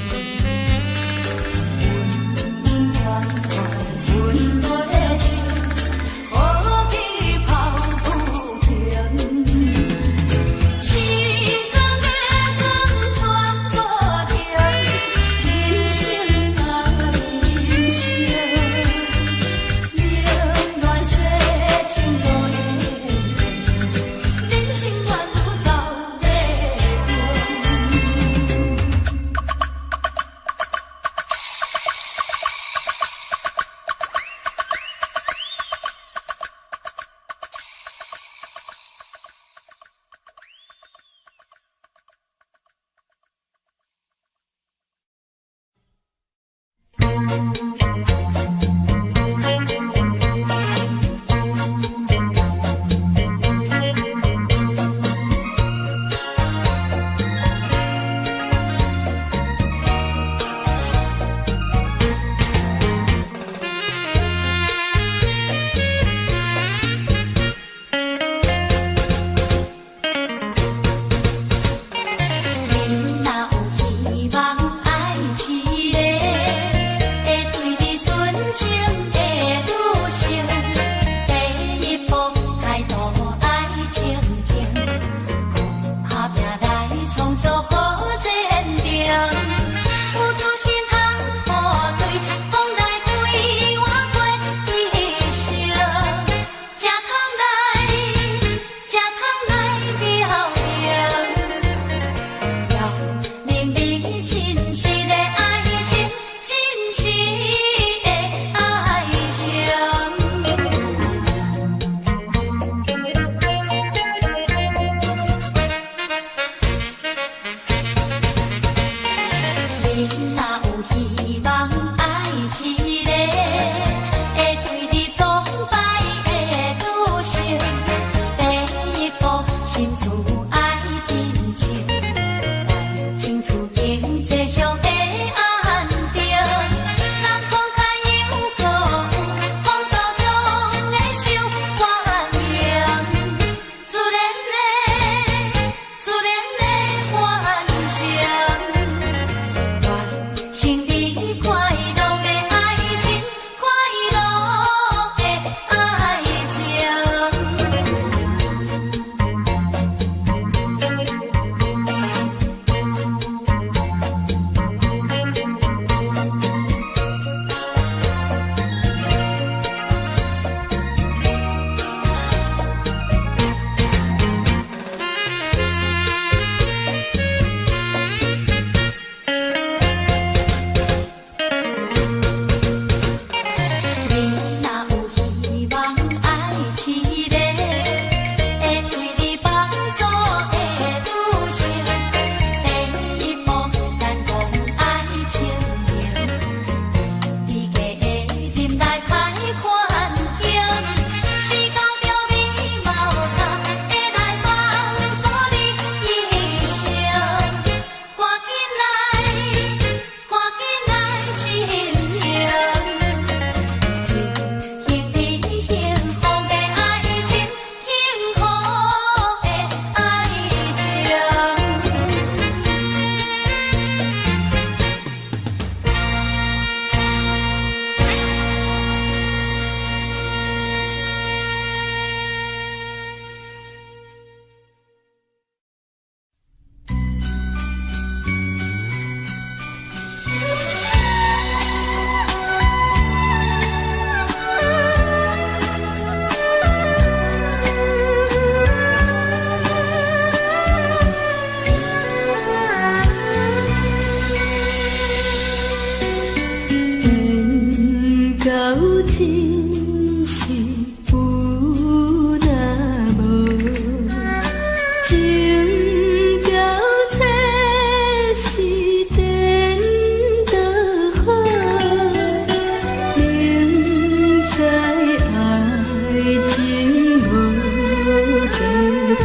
恩恩怨怨分袂清，何去抱不平？痴光的光全無停，人生啊人生，寧願洗情路的人生宛如走馬燈。你若有希望愛一个，會對你純情的女性，第一步態度愛正經，閣拍拚來創造好前程。有自信通予對，風來對我過一生，才通來，才通來表明。表明你真實的愛情，真實的愛情。你若有希望愛一个，會對你崇拜的女性，第一步心思愛平靜，來爭取經濟上的安定。人慷慨又閣有，風度總會受歡迎，自然的，自然的完成。完成你快樂的愛情，快樂的愛情。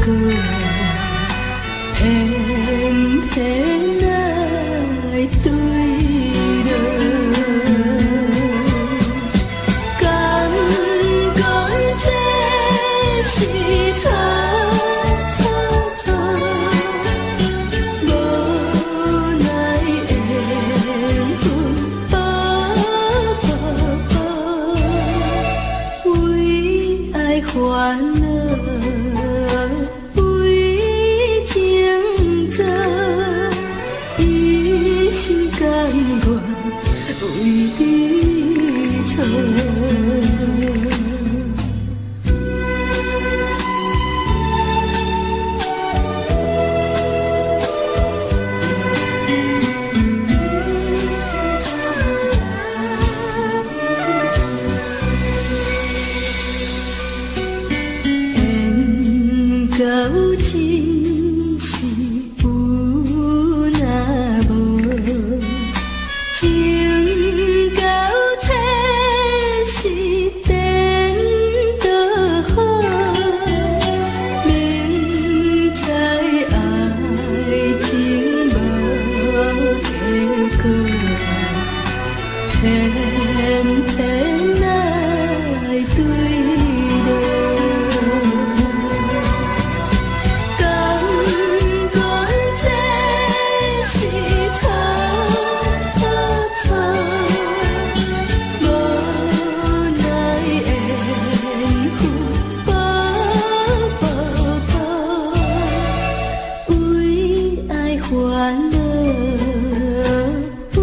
果，偏偏愛對落。敢講這是錯錯錯，無奈緣分薄薄薄，為愛煩惱，為情做，一心甘願為你錯。緣到盡時有若無，情到徹時顛倒好，明知愛情無結果，偏偏愛對落。敢講這是錯錯錯，無奈緣分薄薄薄，為愛煩惱，為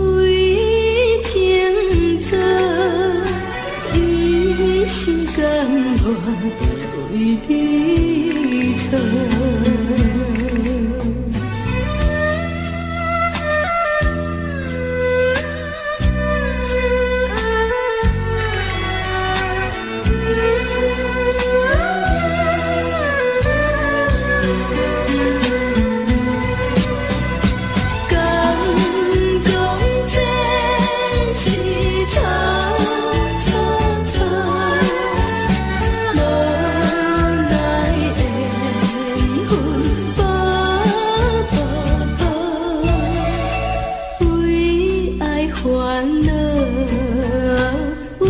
情做，一心甘願為你錯。敢講這是錯錯錯，無奈緣分薄薄薄，為愛煩惱，為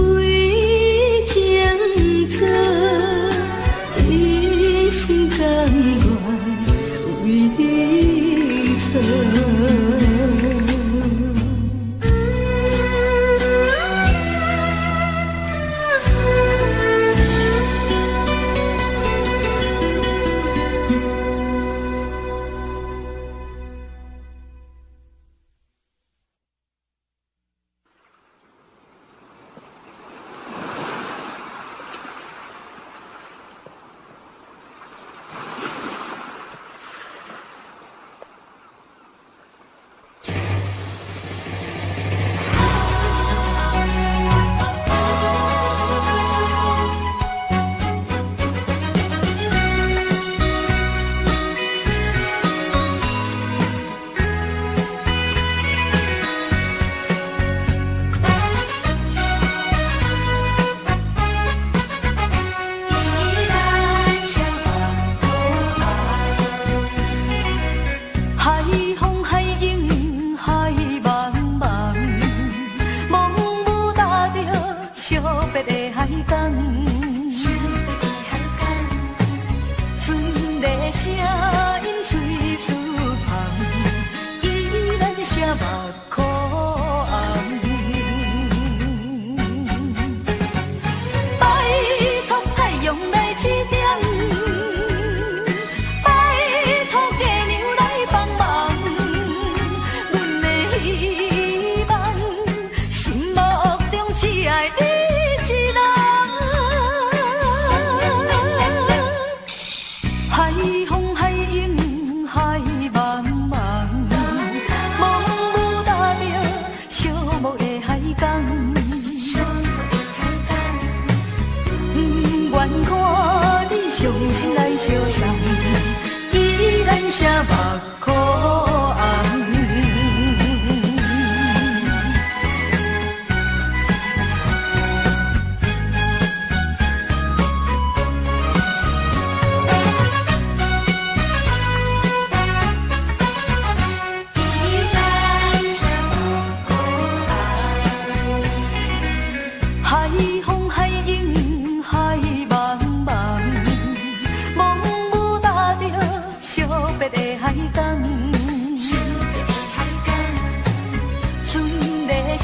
情做，一心甘願為你錯。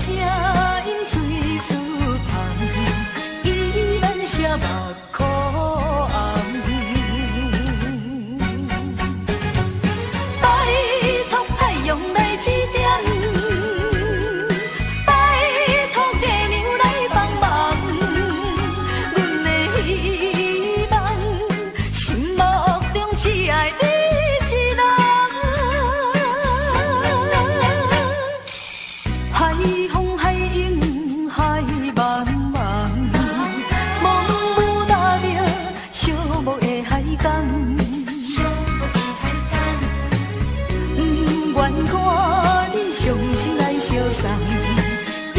聲音水出芳，依然寫目箍紅。拜託太陽來指點，拜託月娘來幫忙，阮的希望，心目中只愛你一人。海風海湧海茫茫，茫無踏著寂寞的海港。不願看你傷心來相送，依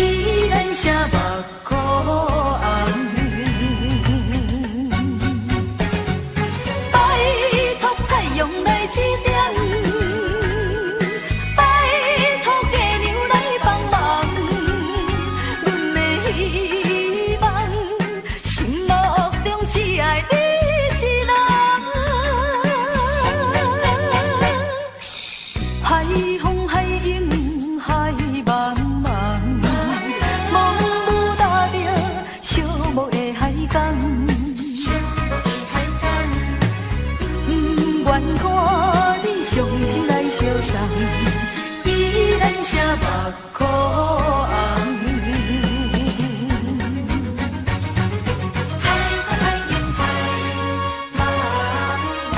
然寫目箍紅。拜託太陽來指點，拜託月娘來幫忙，阮的希望，心目中只愛你一人。海風海湧海茫茫，茫無踏著寂寞的海港。不願看你傷心來相送，依然寫目箍紅。海風海湧海茫茫。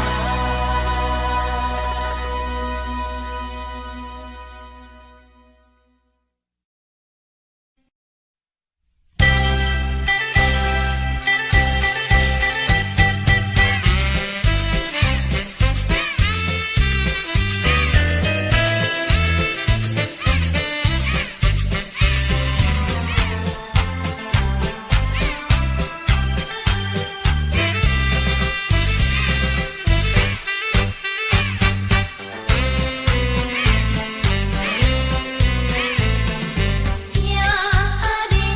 今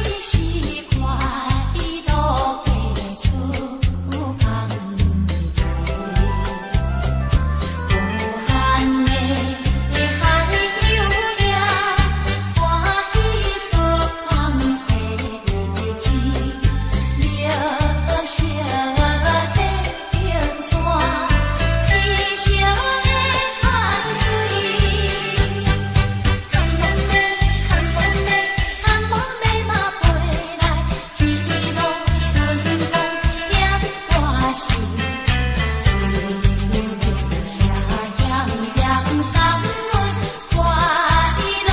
日是快樂的出工日，無限的海洋也歡喜出工的日子，綠色的冰山，青色的汗水。空蒙的，空蒙的，空蒙的馬飛來，一路順風念歌聲，自由聲響響送阮快樂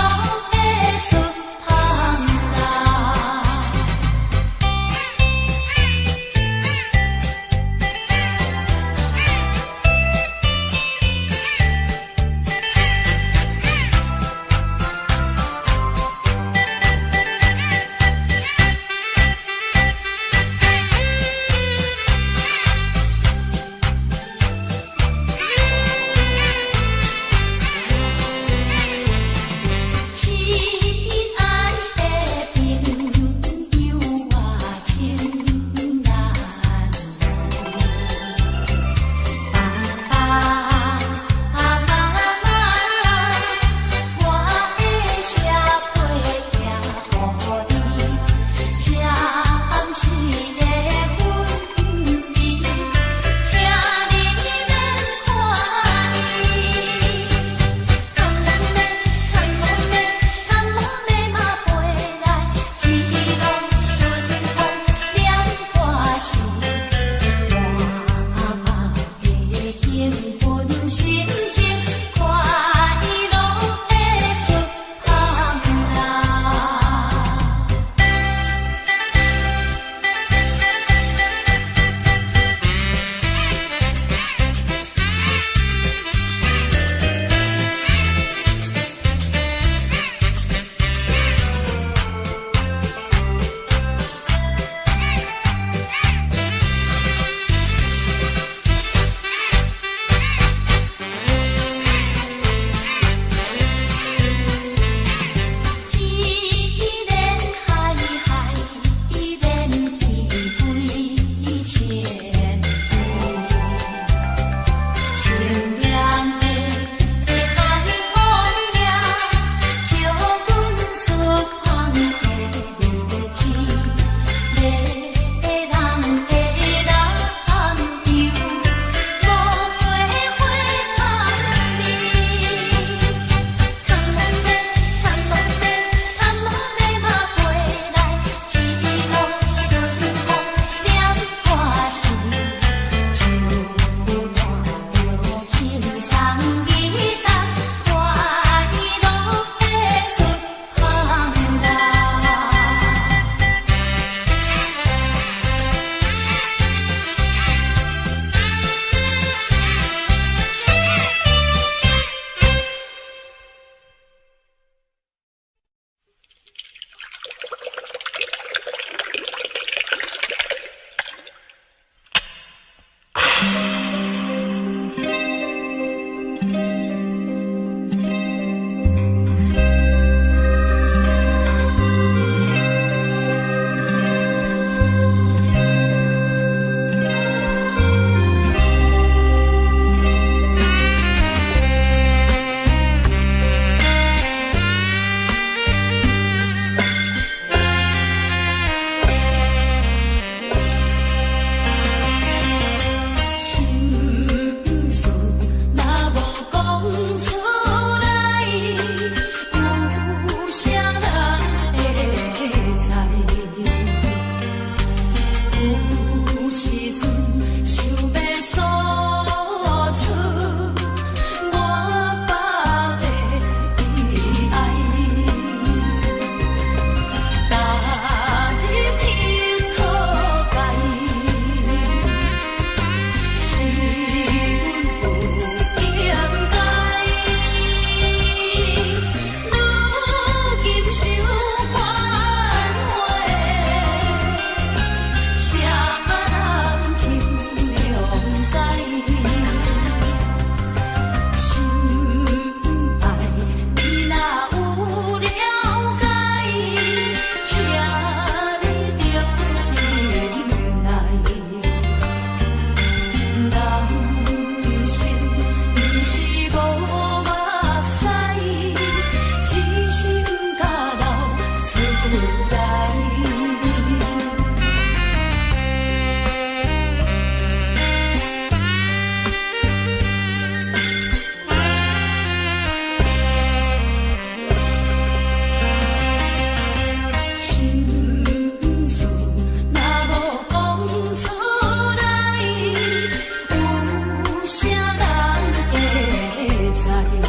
的出芳啦。親愛的朋友啊，情難離。爸爸媽媽，我的寫批寄予你，暫時的分離，請你免看伊。空蒙的，空蒙的，空蒙的馬飛來，一路順風念歌聲，滿目的興奮心情，快樂的出芳啦。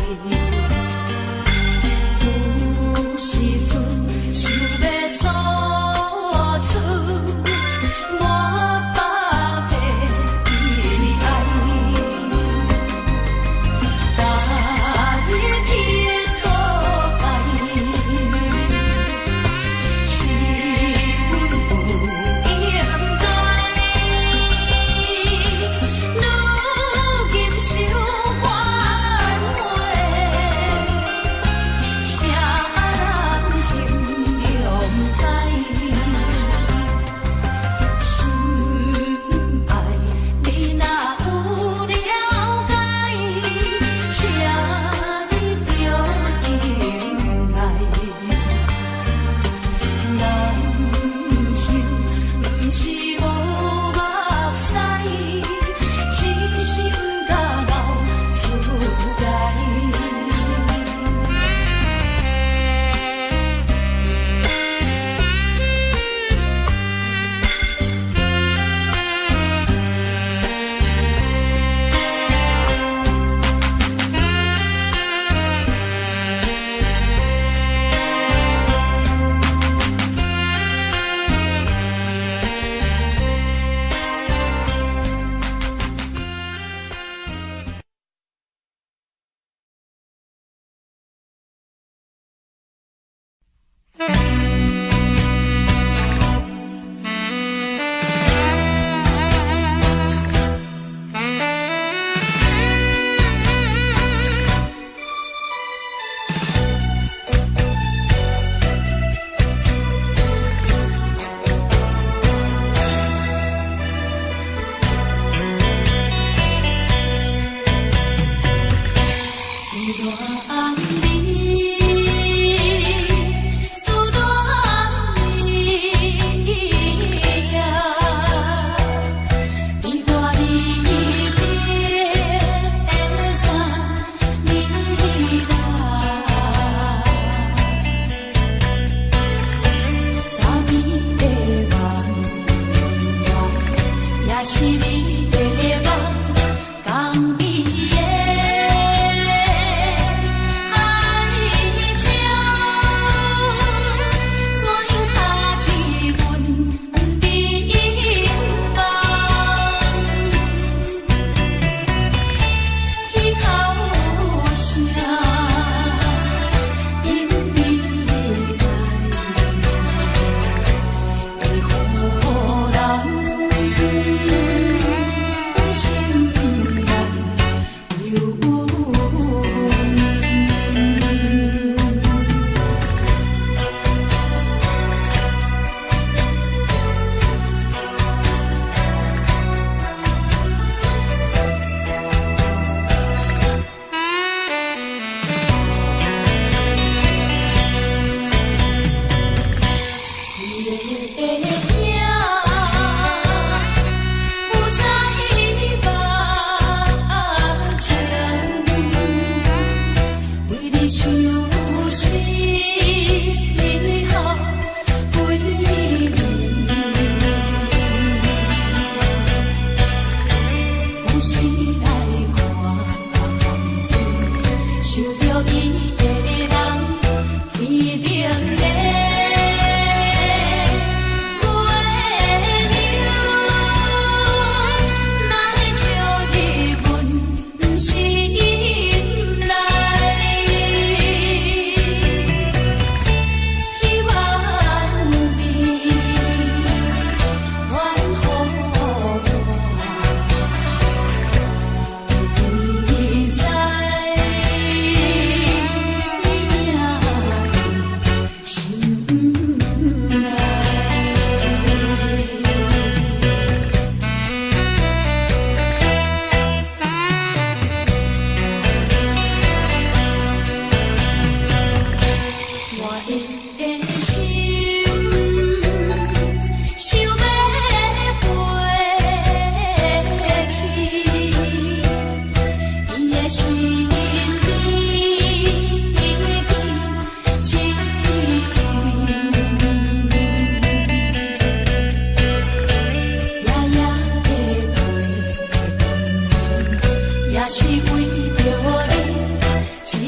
有時陣想欲訴出滿腹的悲哀，共你鐵討債，是阮不應該。如今想反悔，啥人形容解？心愛你若有了解，請你著忍耐。人生毋是無目屎，真心甲流出來。思戀你，思戀你呀，你我離別3年啦，昨暝的夢也是你的夢，共美的海潮，怎樣踏入阮的夢？天口聲，因你愛，會予人心內憂鬱。你的影浮在目前，為你相思雨幾暝，有時來看船，想著伊的人，天頂的月娘，哪會照入阮心內？希望你還予我，記在你影心內。我的心想欲飛去，伊的身邊緊一夜夜的陪，也是為著你。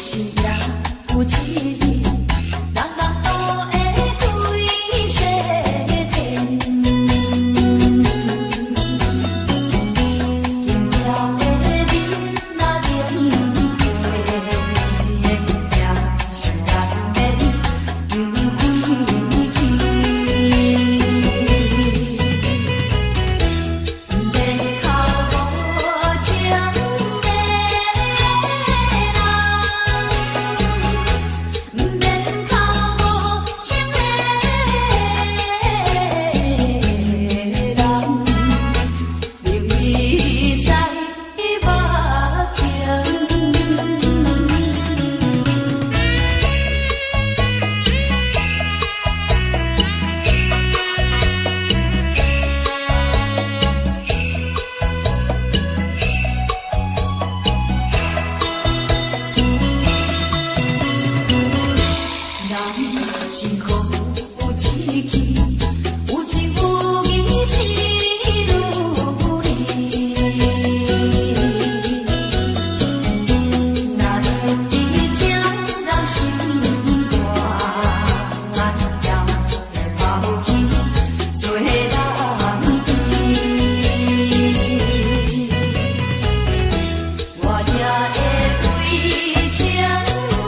是也有一日，人人都會歸西天。金條的面仔冷過，也是難免又回去。毋免哭無情的人，毋免哭無情的人，留伊在目前。人辛苦有志氣，有情有義是如理。若會請人心肝，也會拋棄做人甜。我也會為情賭命，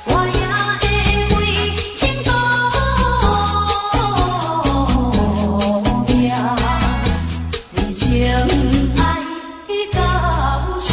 我也會為情賭命，為情愛到死。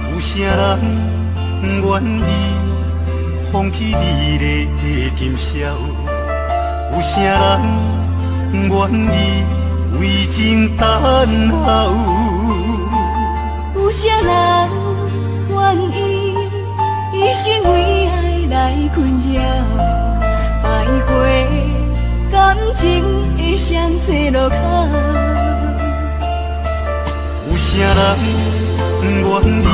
有啥人願意放棄美麗的今宵？有啥人願意為情等候？有啥人願意一生為愛來困擾，徘徊感情的雙岔路口？有啥人願意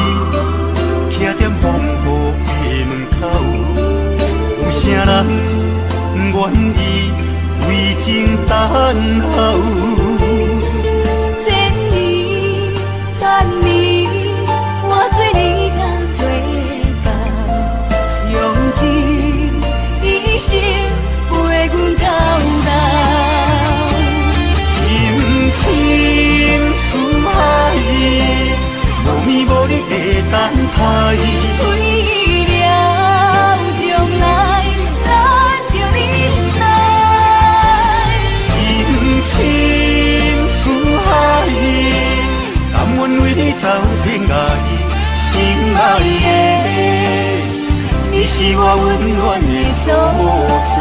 徛踮風雨的門口？有啥人願意為情等候？千年等你，我做你甲做到，用尽一生陪阮到老。深深思爱，無眠無日的等待。為了將來，咱著忍耐。深深思愛，甘願為你走天涯。心愛的，你是我溫暖的所在。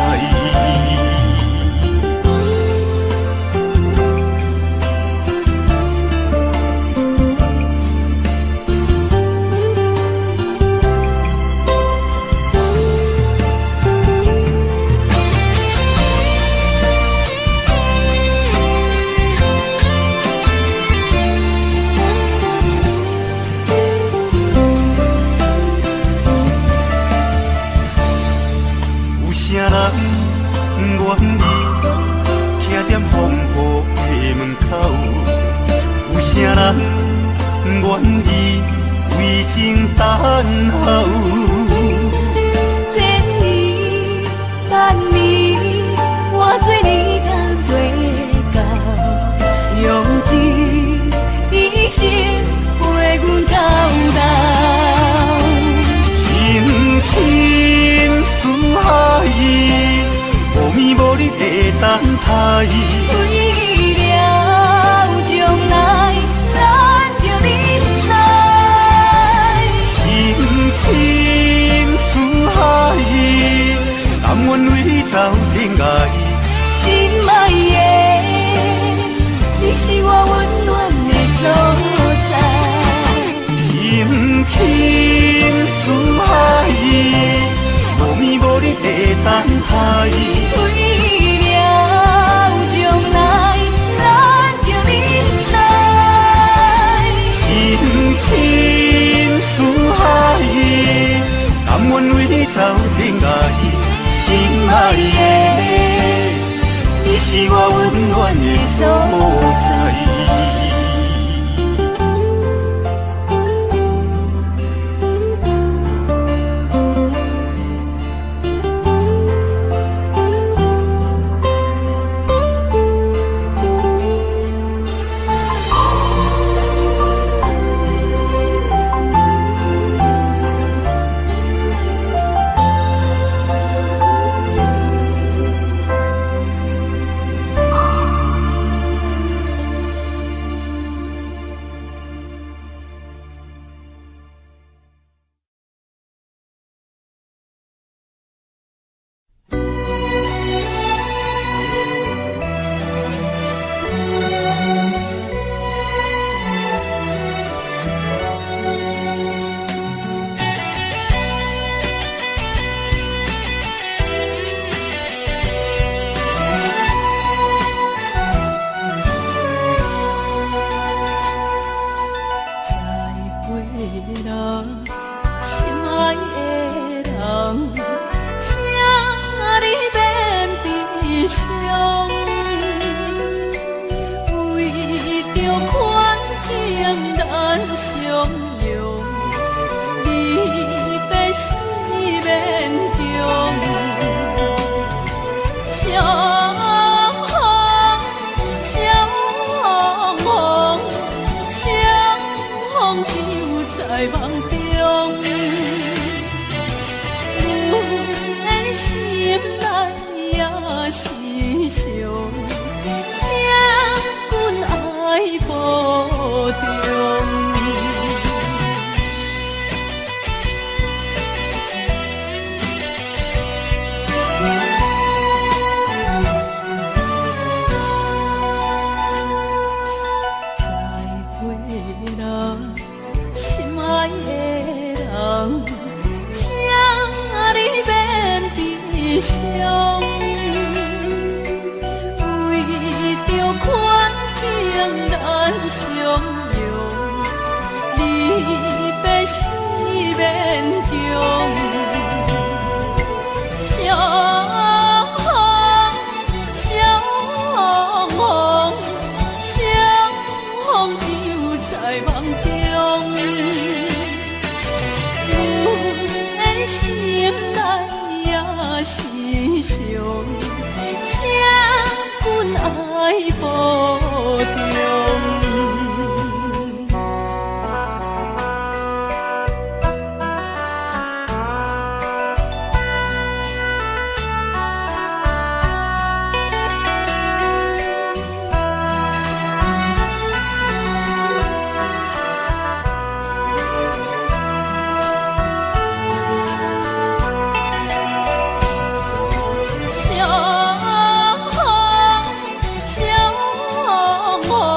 有啥人願意徛踮風雨的門口？有啥人願意為情等候？千年等你，我做你甲做到，用盡一生陪阮到老。深深思愛，無眠無日的等待。為了將來，咱著忍耐。深深願為你走天涯。心愛的，你是我溫暖的所在。深深思海，無眠無日的等待。為了將來，咱著忍耐。深深思海，甘願為你走天涯。心愛的，你是我溫暖的所在。相逢，相逢，相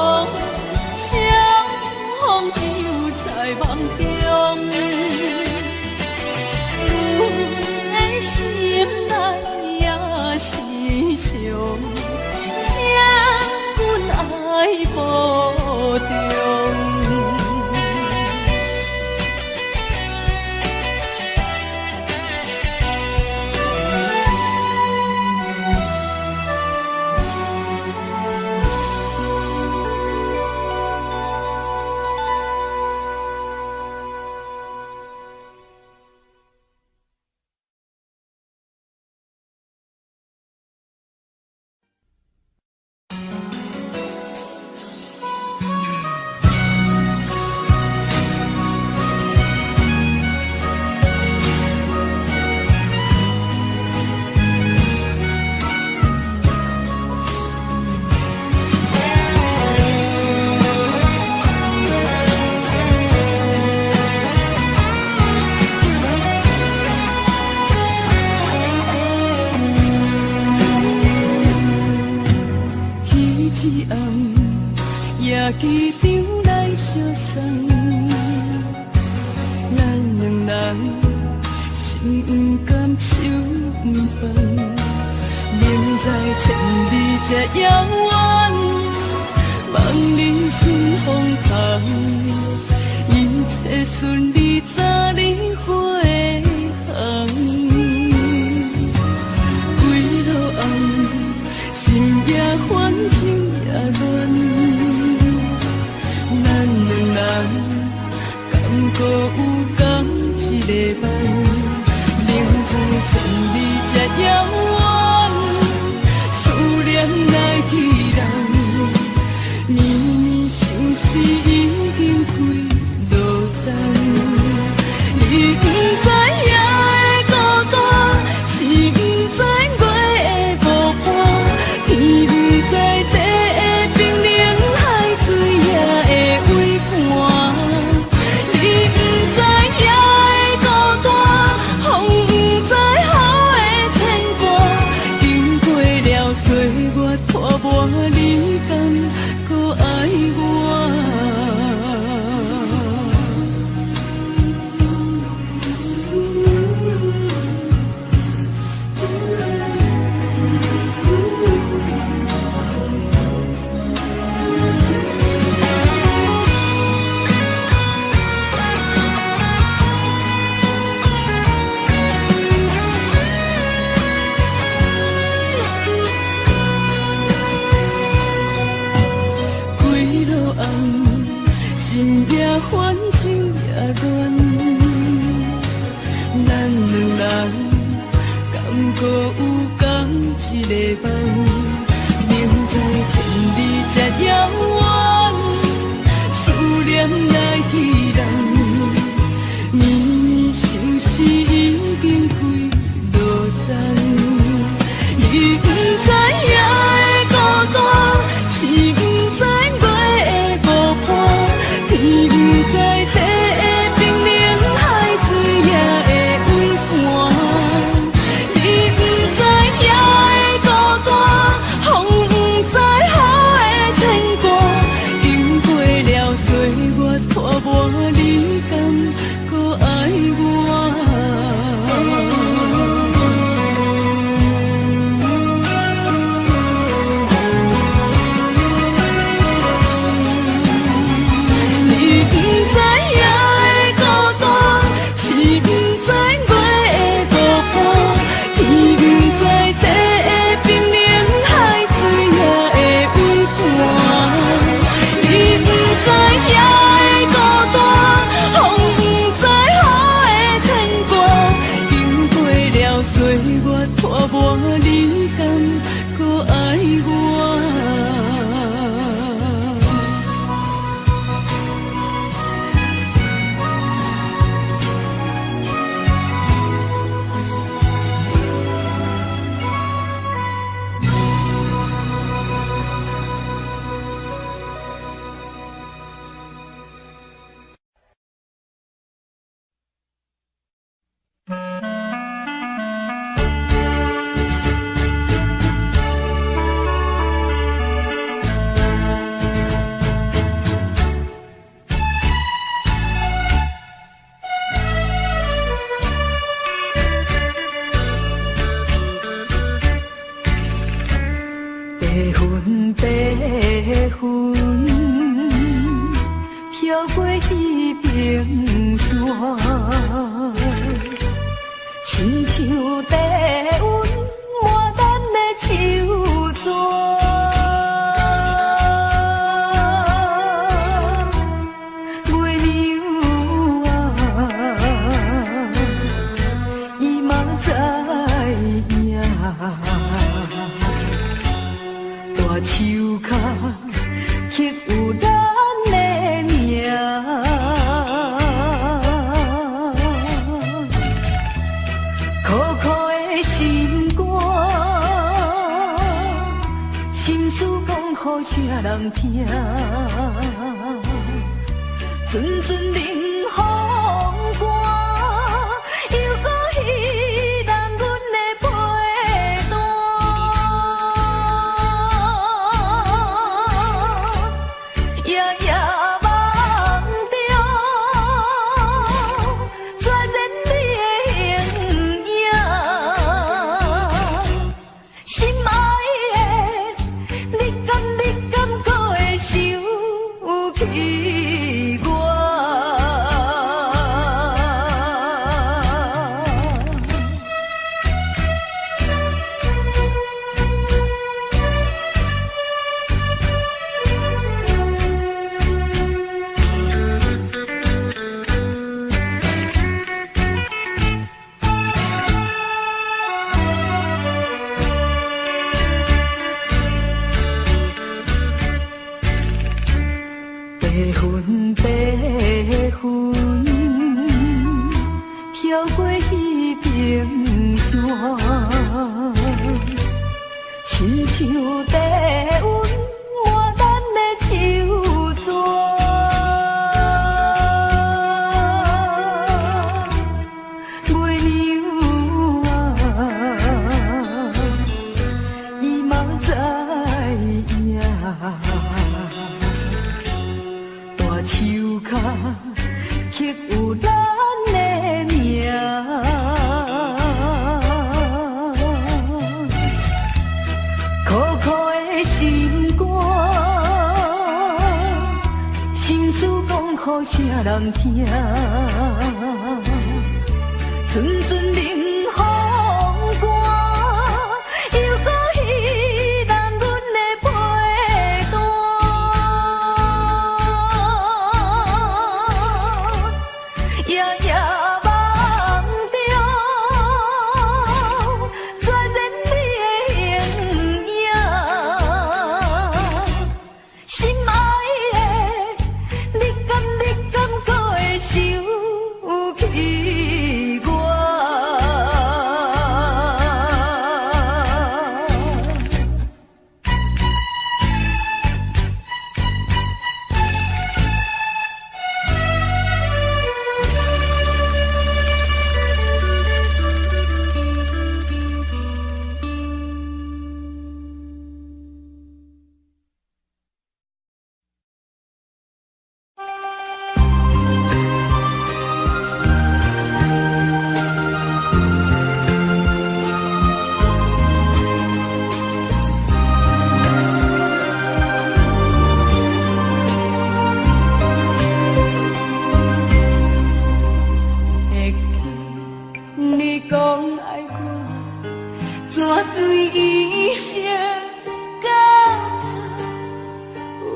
機場來相送。咱兩人心毋甘手毋放，明知千里這遙遠，望你順風帆，一切順利早日飛航。幾落暗，心也煩，情也亂，咱兩人敢閣有仝一个夢？明知千里這遙遠，思念來去人，绵绵相思已經幾落冬。你毋知夜的孤單，星毋知月的無伴，天毋知地的冰冷，海水也會畏寒。你毋知夜的孤單，風毋知雨的牽掛，經過了歲月塗抹，你敢閣愛我？幾落暗，心也煩，情也亂，咱兩人敢閣有仝一个夢？明知千里這遙遠，思念來去人，绵绵相思已經幾落冬。你毋知夜的孤單，星毋知月的無伴，天毋知地的冰冷，海水也會畏寒。你毋知夜的孤單，風毋知雨的牽掛，經過了歲月塗抹，你敢閣愛我？你毋知夜的孤單，星毋知月的無伴，天毋知地的冰冷，海水也會畏寒。你毋知夜的孤單，風毋知雨的牽掛，經過了歲月塗抹，你敢閣愛我？白云白云，飘过彼边山，亲像地温满咱的手纸。月娘啊，伊嘛知影。大树跤刻有咱的名，苦苦的心肝，心事講予啥人聽？陣陣冷風寒，又閣彼人阮的被單。夜予啥人聽？陣陣冷風寒，又閣彼人阮的被單。夜夜夢中，全然你的形影。心愛的，你敢閣會想起我？會記你講愛我，怎對一生到老？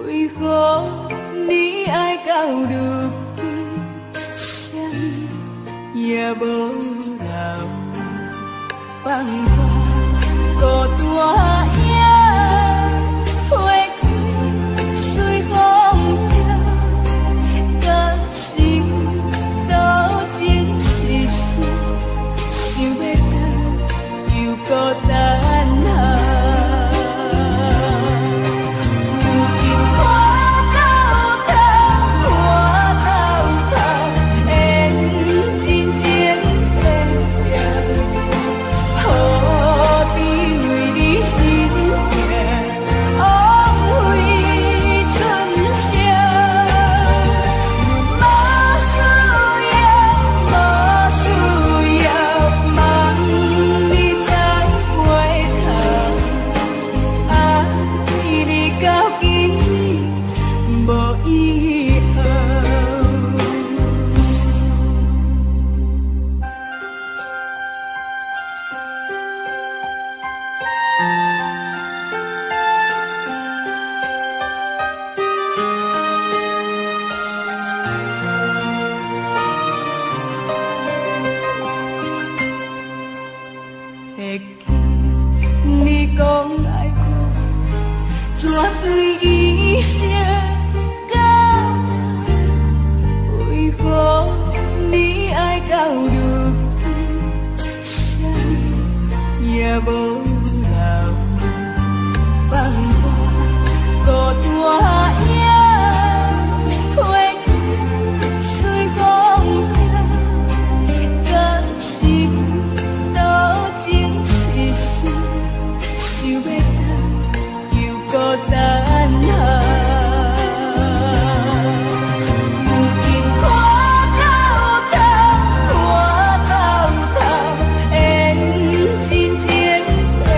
為何你愛到如今，啥物也無留？放我孤單影，花開隨風飄，敢是多情痴心，想欲等又閣等候。如今看到頭，看到頭，緣真情變了，何必為你心痛，枉費春宵。嘛需要，無需要，望你再回頭，愛你到今無以後。會記你講愛我，怎對一生到老？為何你愛到如今，啥物也無留？放我孤單影，花開隨風飄，敢是多情痴心，想欲等又閣等候。如今看到頭，看到頭，緣真情變了，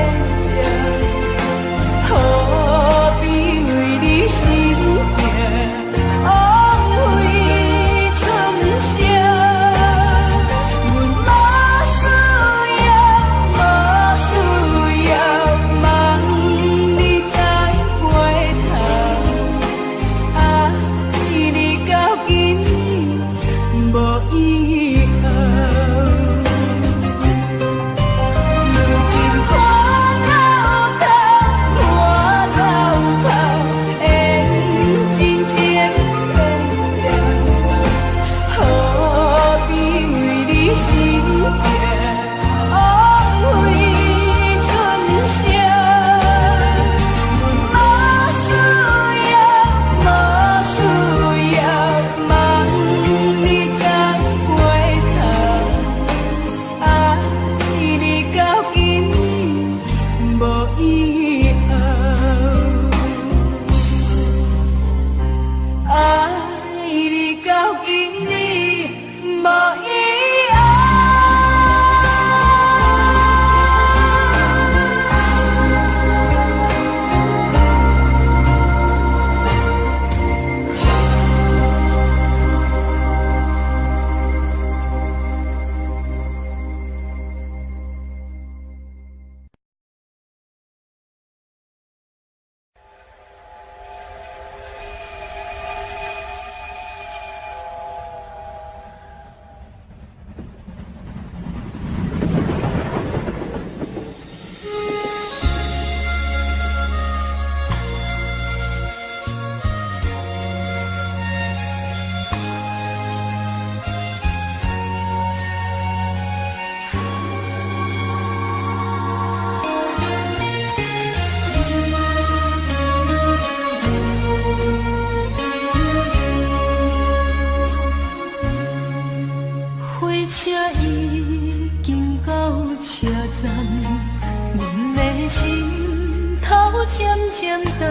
漸漸長，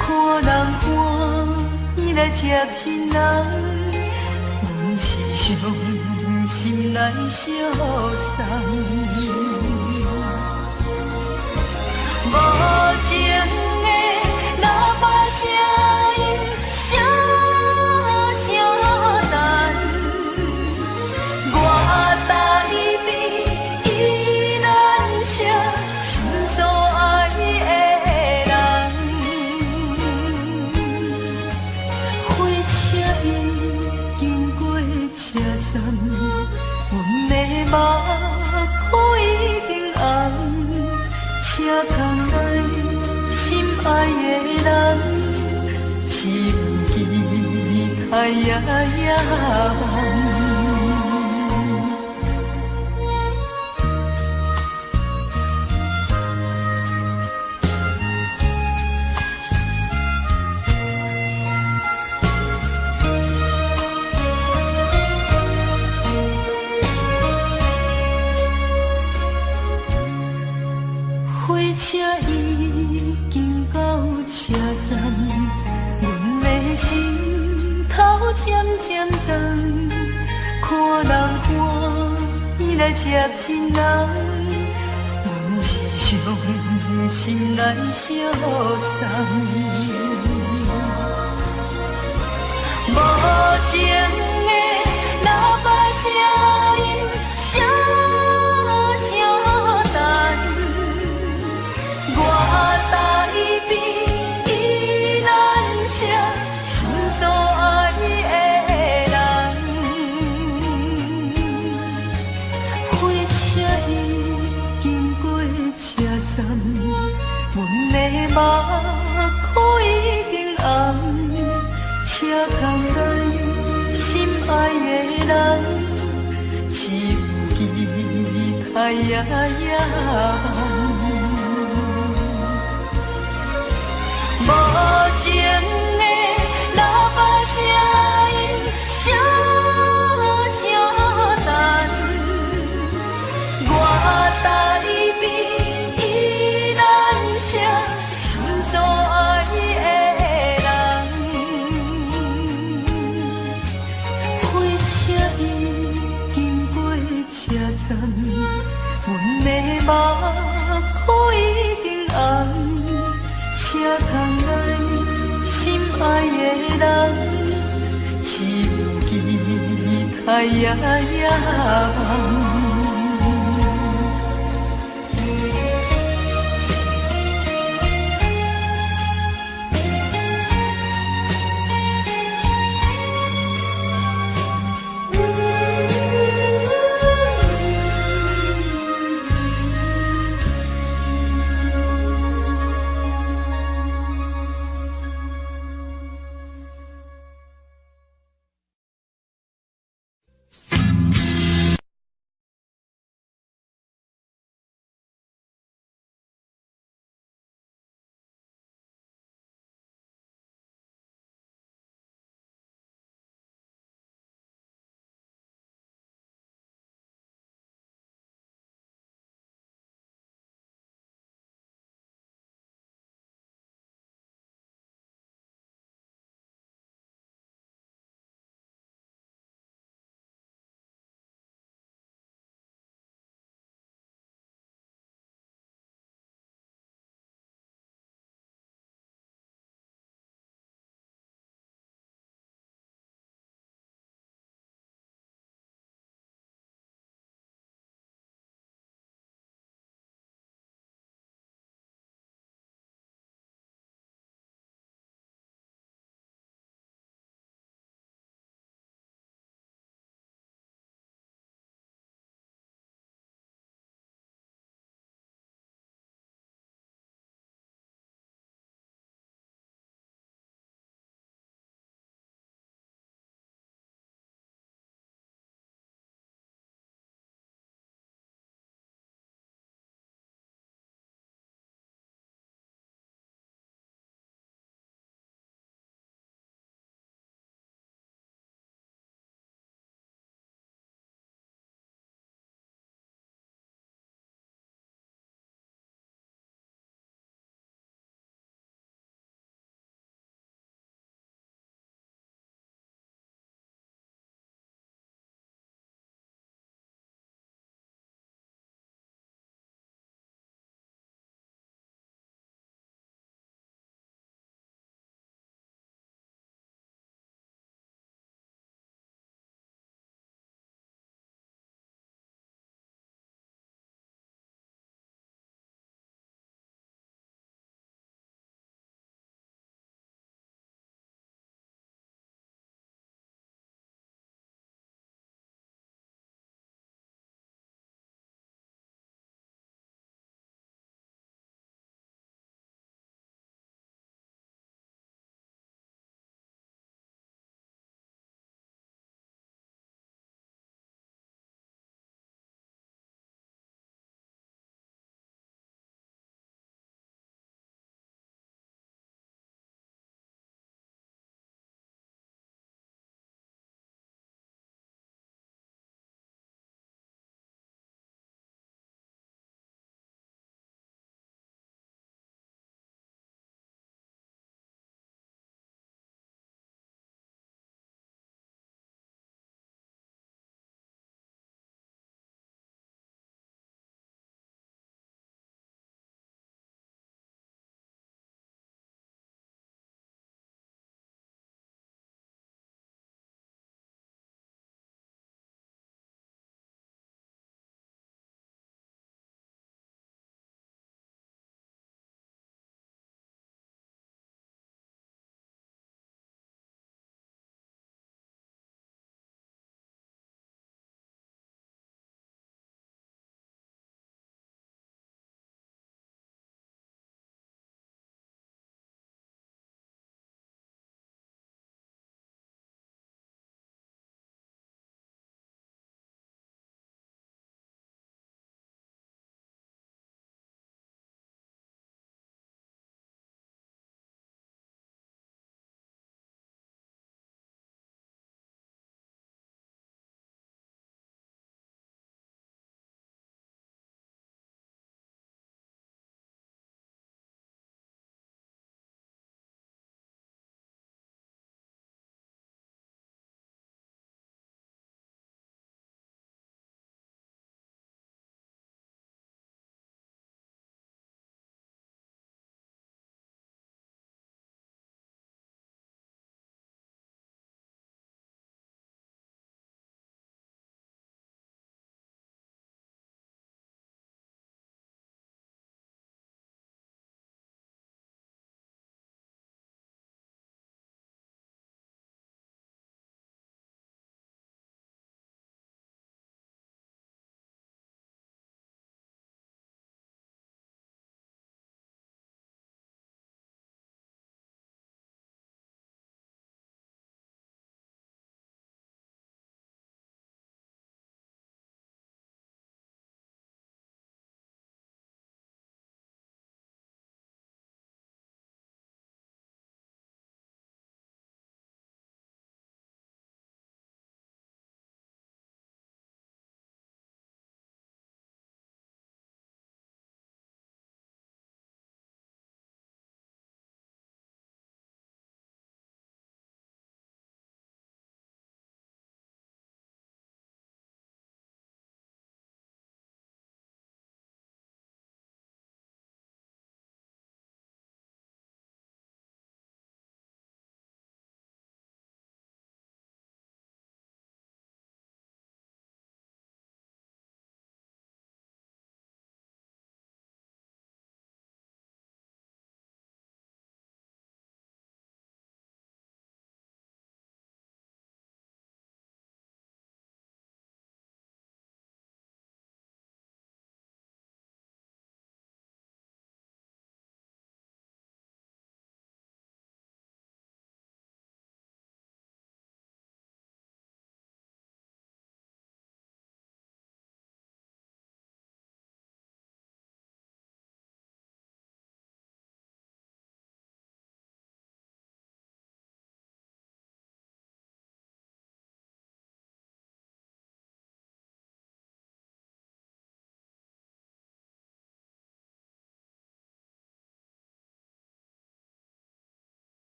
看人歡喜來接親人，阮是傷心來相送。無情的喇叭聲音，聲聲等，我台邊依然惜心所愛的人。火車已經過車站，阮的目眶已經紅。車窗內心愛的人，只有期待夜夜夢。火車已經到車站，阮的心頭漸漸長，看人歡喜來接親人，阮是傷心來相送。無情的喇叭聲音，聲聲等，我台邊依然惜心所愛的人。火車已經過車站，阮的目眶已經紅。車窗內心愛的人，只有期待夜夜夢。無情的喇叭聲音，聲聲等，我台邊依然惜心所愛的人。火車已經過車站，阮的目眶已經紅。車窗內心愛的人，只有期待夜夜夢。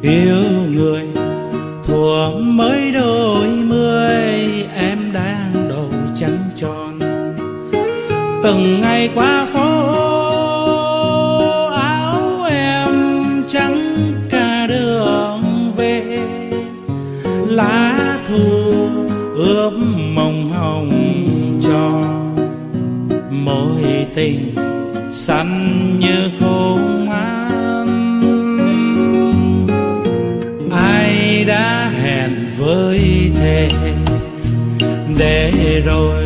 Yêu người thuở mới đôi mươi, em đang đầu trắng tròn. Từng ngày qua phố áo em trắng cả đường về, lá thu ướp mộng hồng cho mối tình xanh như khôn an. Ai đã hẹn với thề để rồi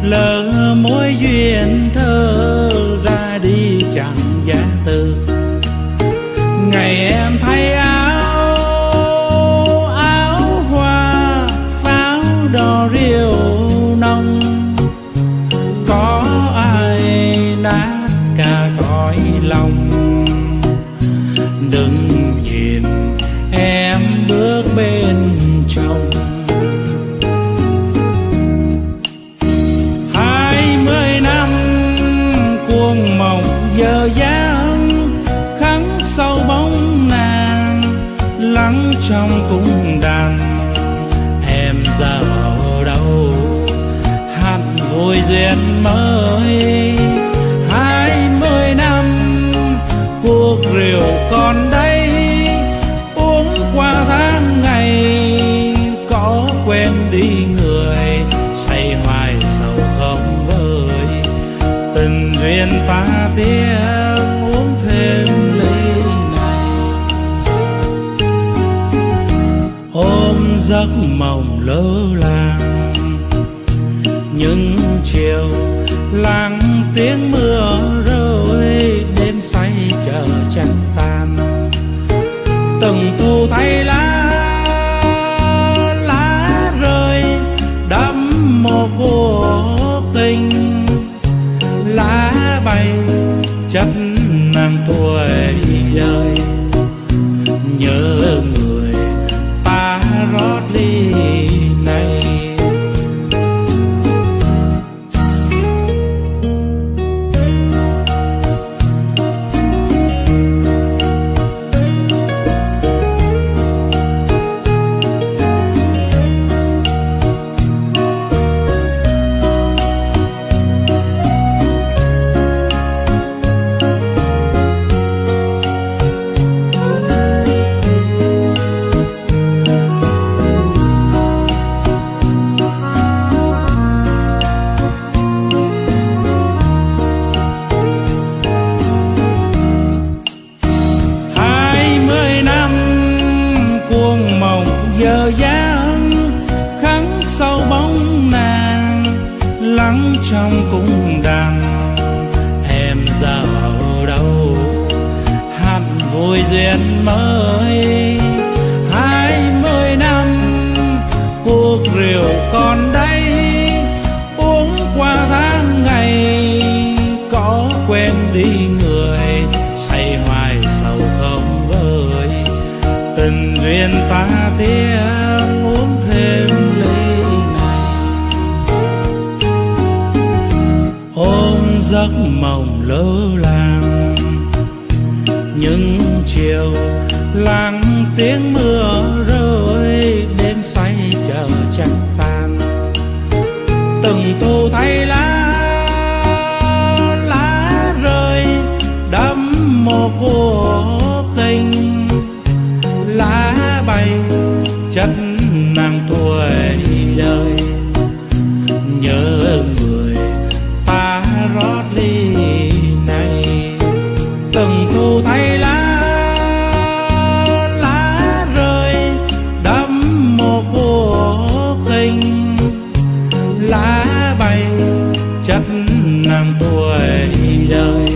lỡ mối duyên thơ ra đi chẳng giá từ. Ngày em thay áo áo hoa pháo đỏ rượu nồng, có ai nát cả cõi lòng. Đừng nhìn em bước bên chồng. 20 năm cuồng mộng giờ dáng khắc sâu bóng nàng lắng trong cung đàn. Em giờ ở đâu hạnh vui duyên mới. 20 năm cuộc rượu còn đây, uống qua tháng ngày có quên đi người, say hoài sầu không vơi. Tình duyên ta tiếc uống thêm ly này, ôm giấc mộng lơ làng những chiều lắng tiếng mưa rơi, đêm say chờ trăng tàn. Từng thu thay lá lá rơi đắm một cuộc tình, lá bay chất nàng tuổi đời. Nhớ người ta rót ly này. Giờ dáng khắc sâu bóng nàng lắng trong cung đàn. Em giờ ở đâu hạnh vui duyên mới. 20 năm cuộc rượu còn đây, uống qua tháng ngày có quên đi người, say hoài sầu không vơi. Tình duyên ta tiếc uống thêm ly này, ôm giấc mộng lơ làng những chiều lắng tiếng mưa rơi, đêm say chờ trăng tàn. Từng thu thay lá lá rơi đắm một cuộc tình, lá bay chất nàng tuổi đời. Nhớ người ta rót ly này. Từng thu thay lá lá rơi đắm một cuộc tình, lá bay chất nàng tuổi đời.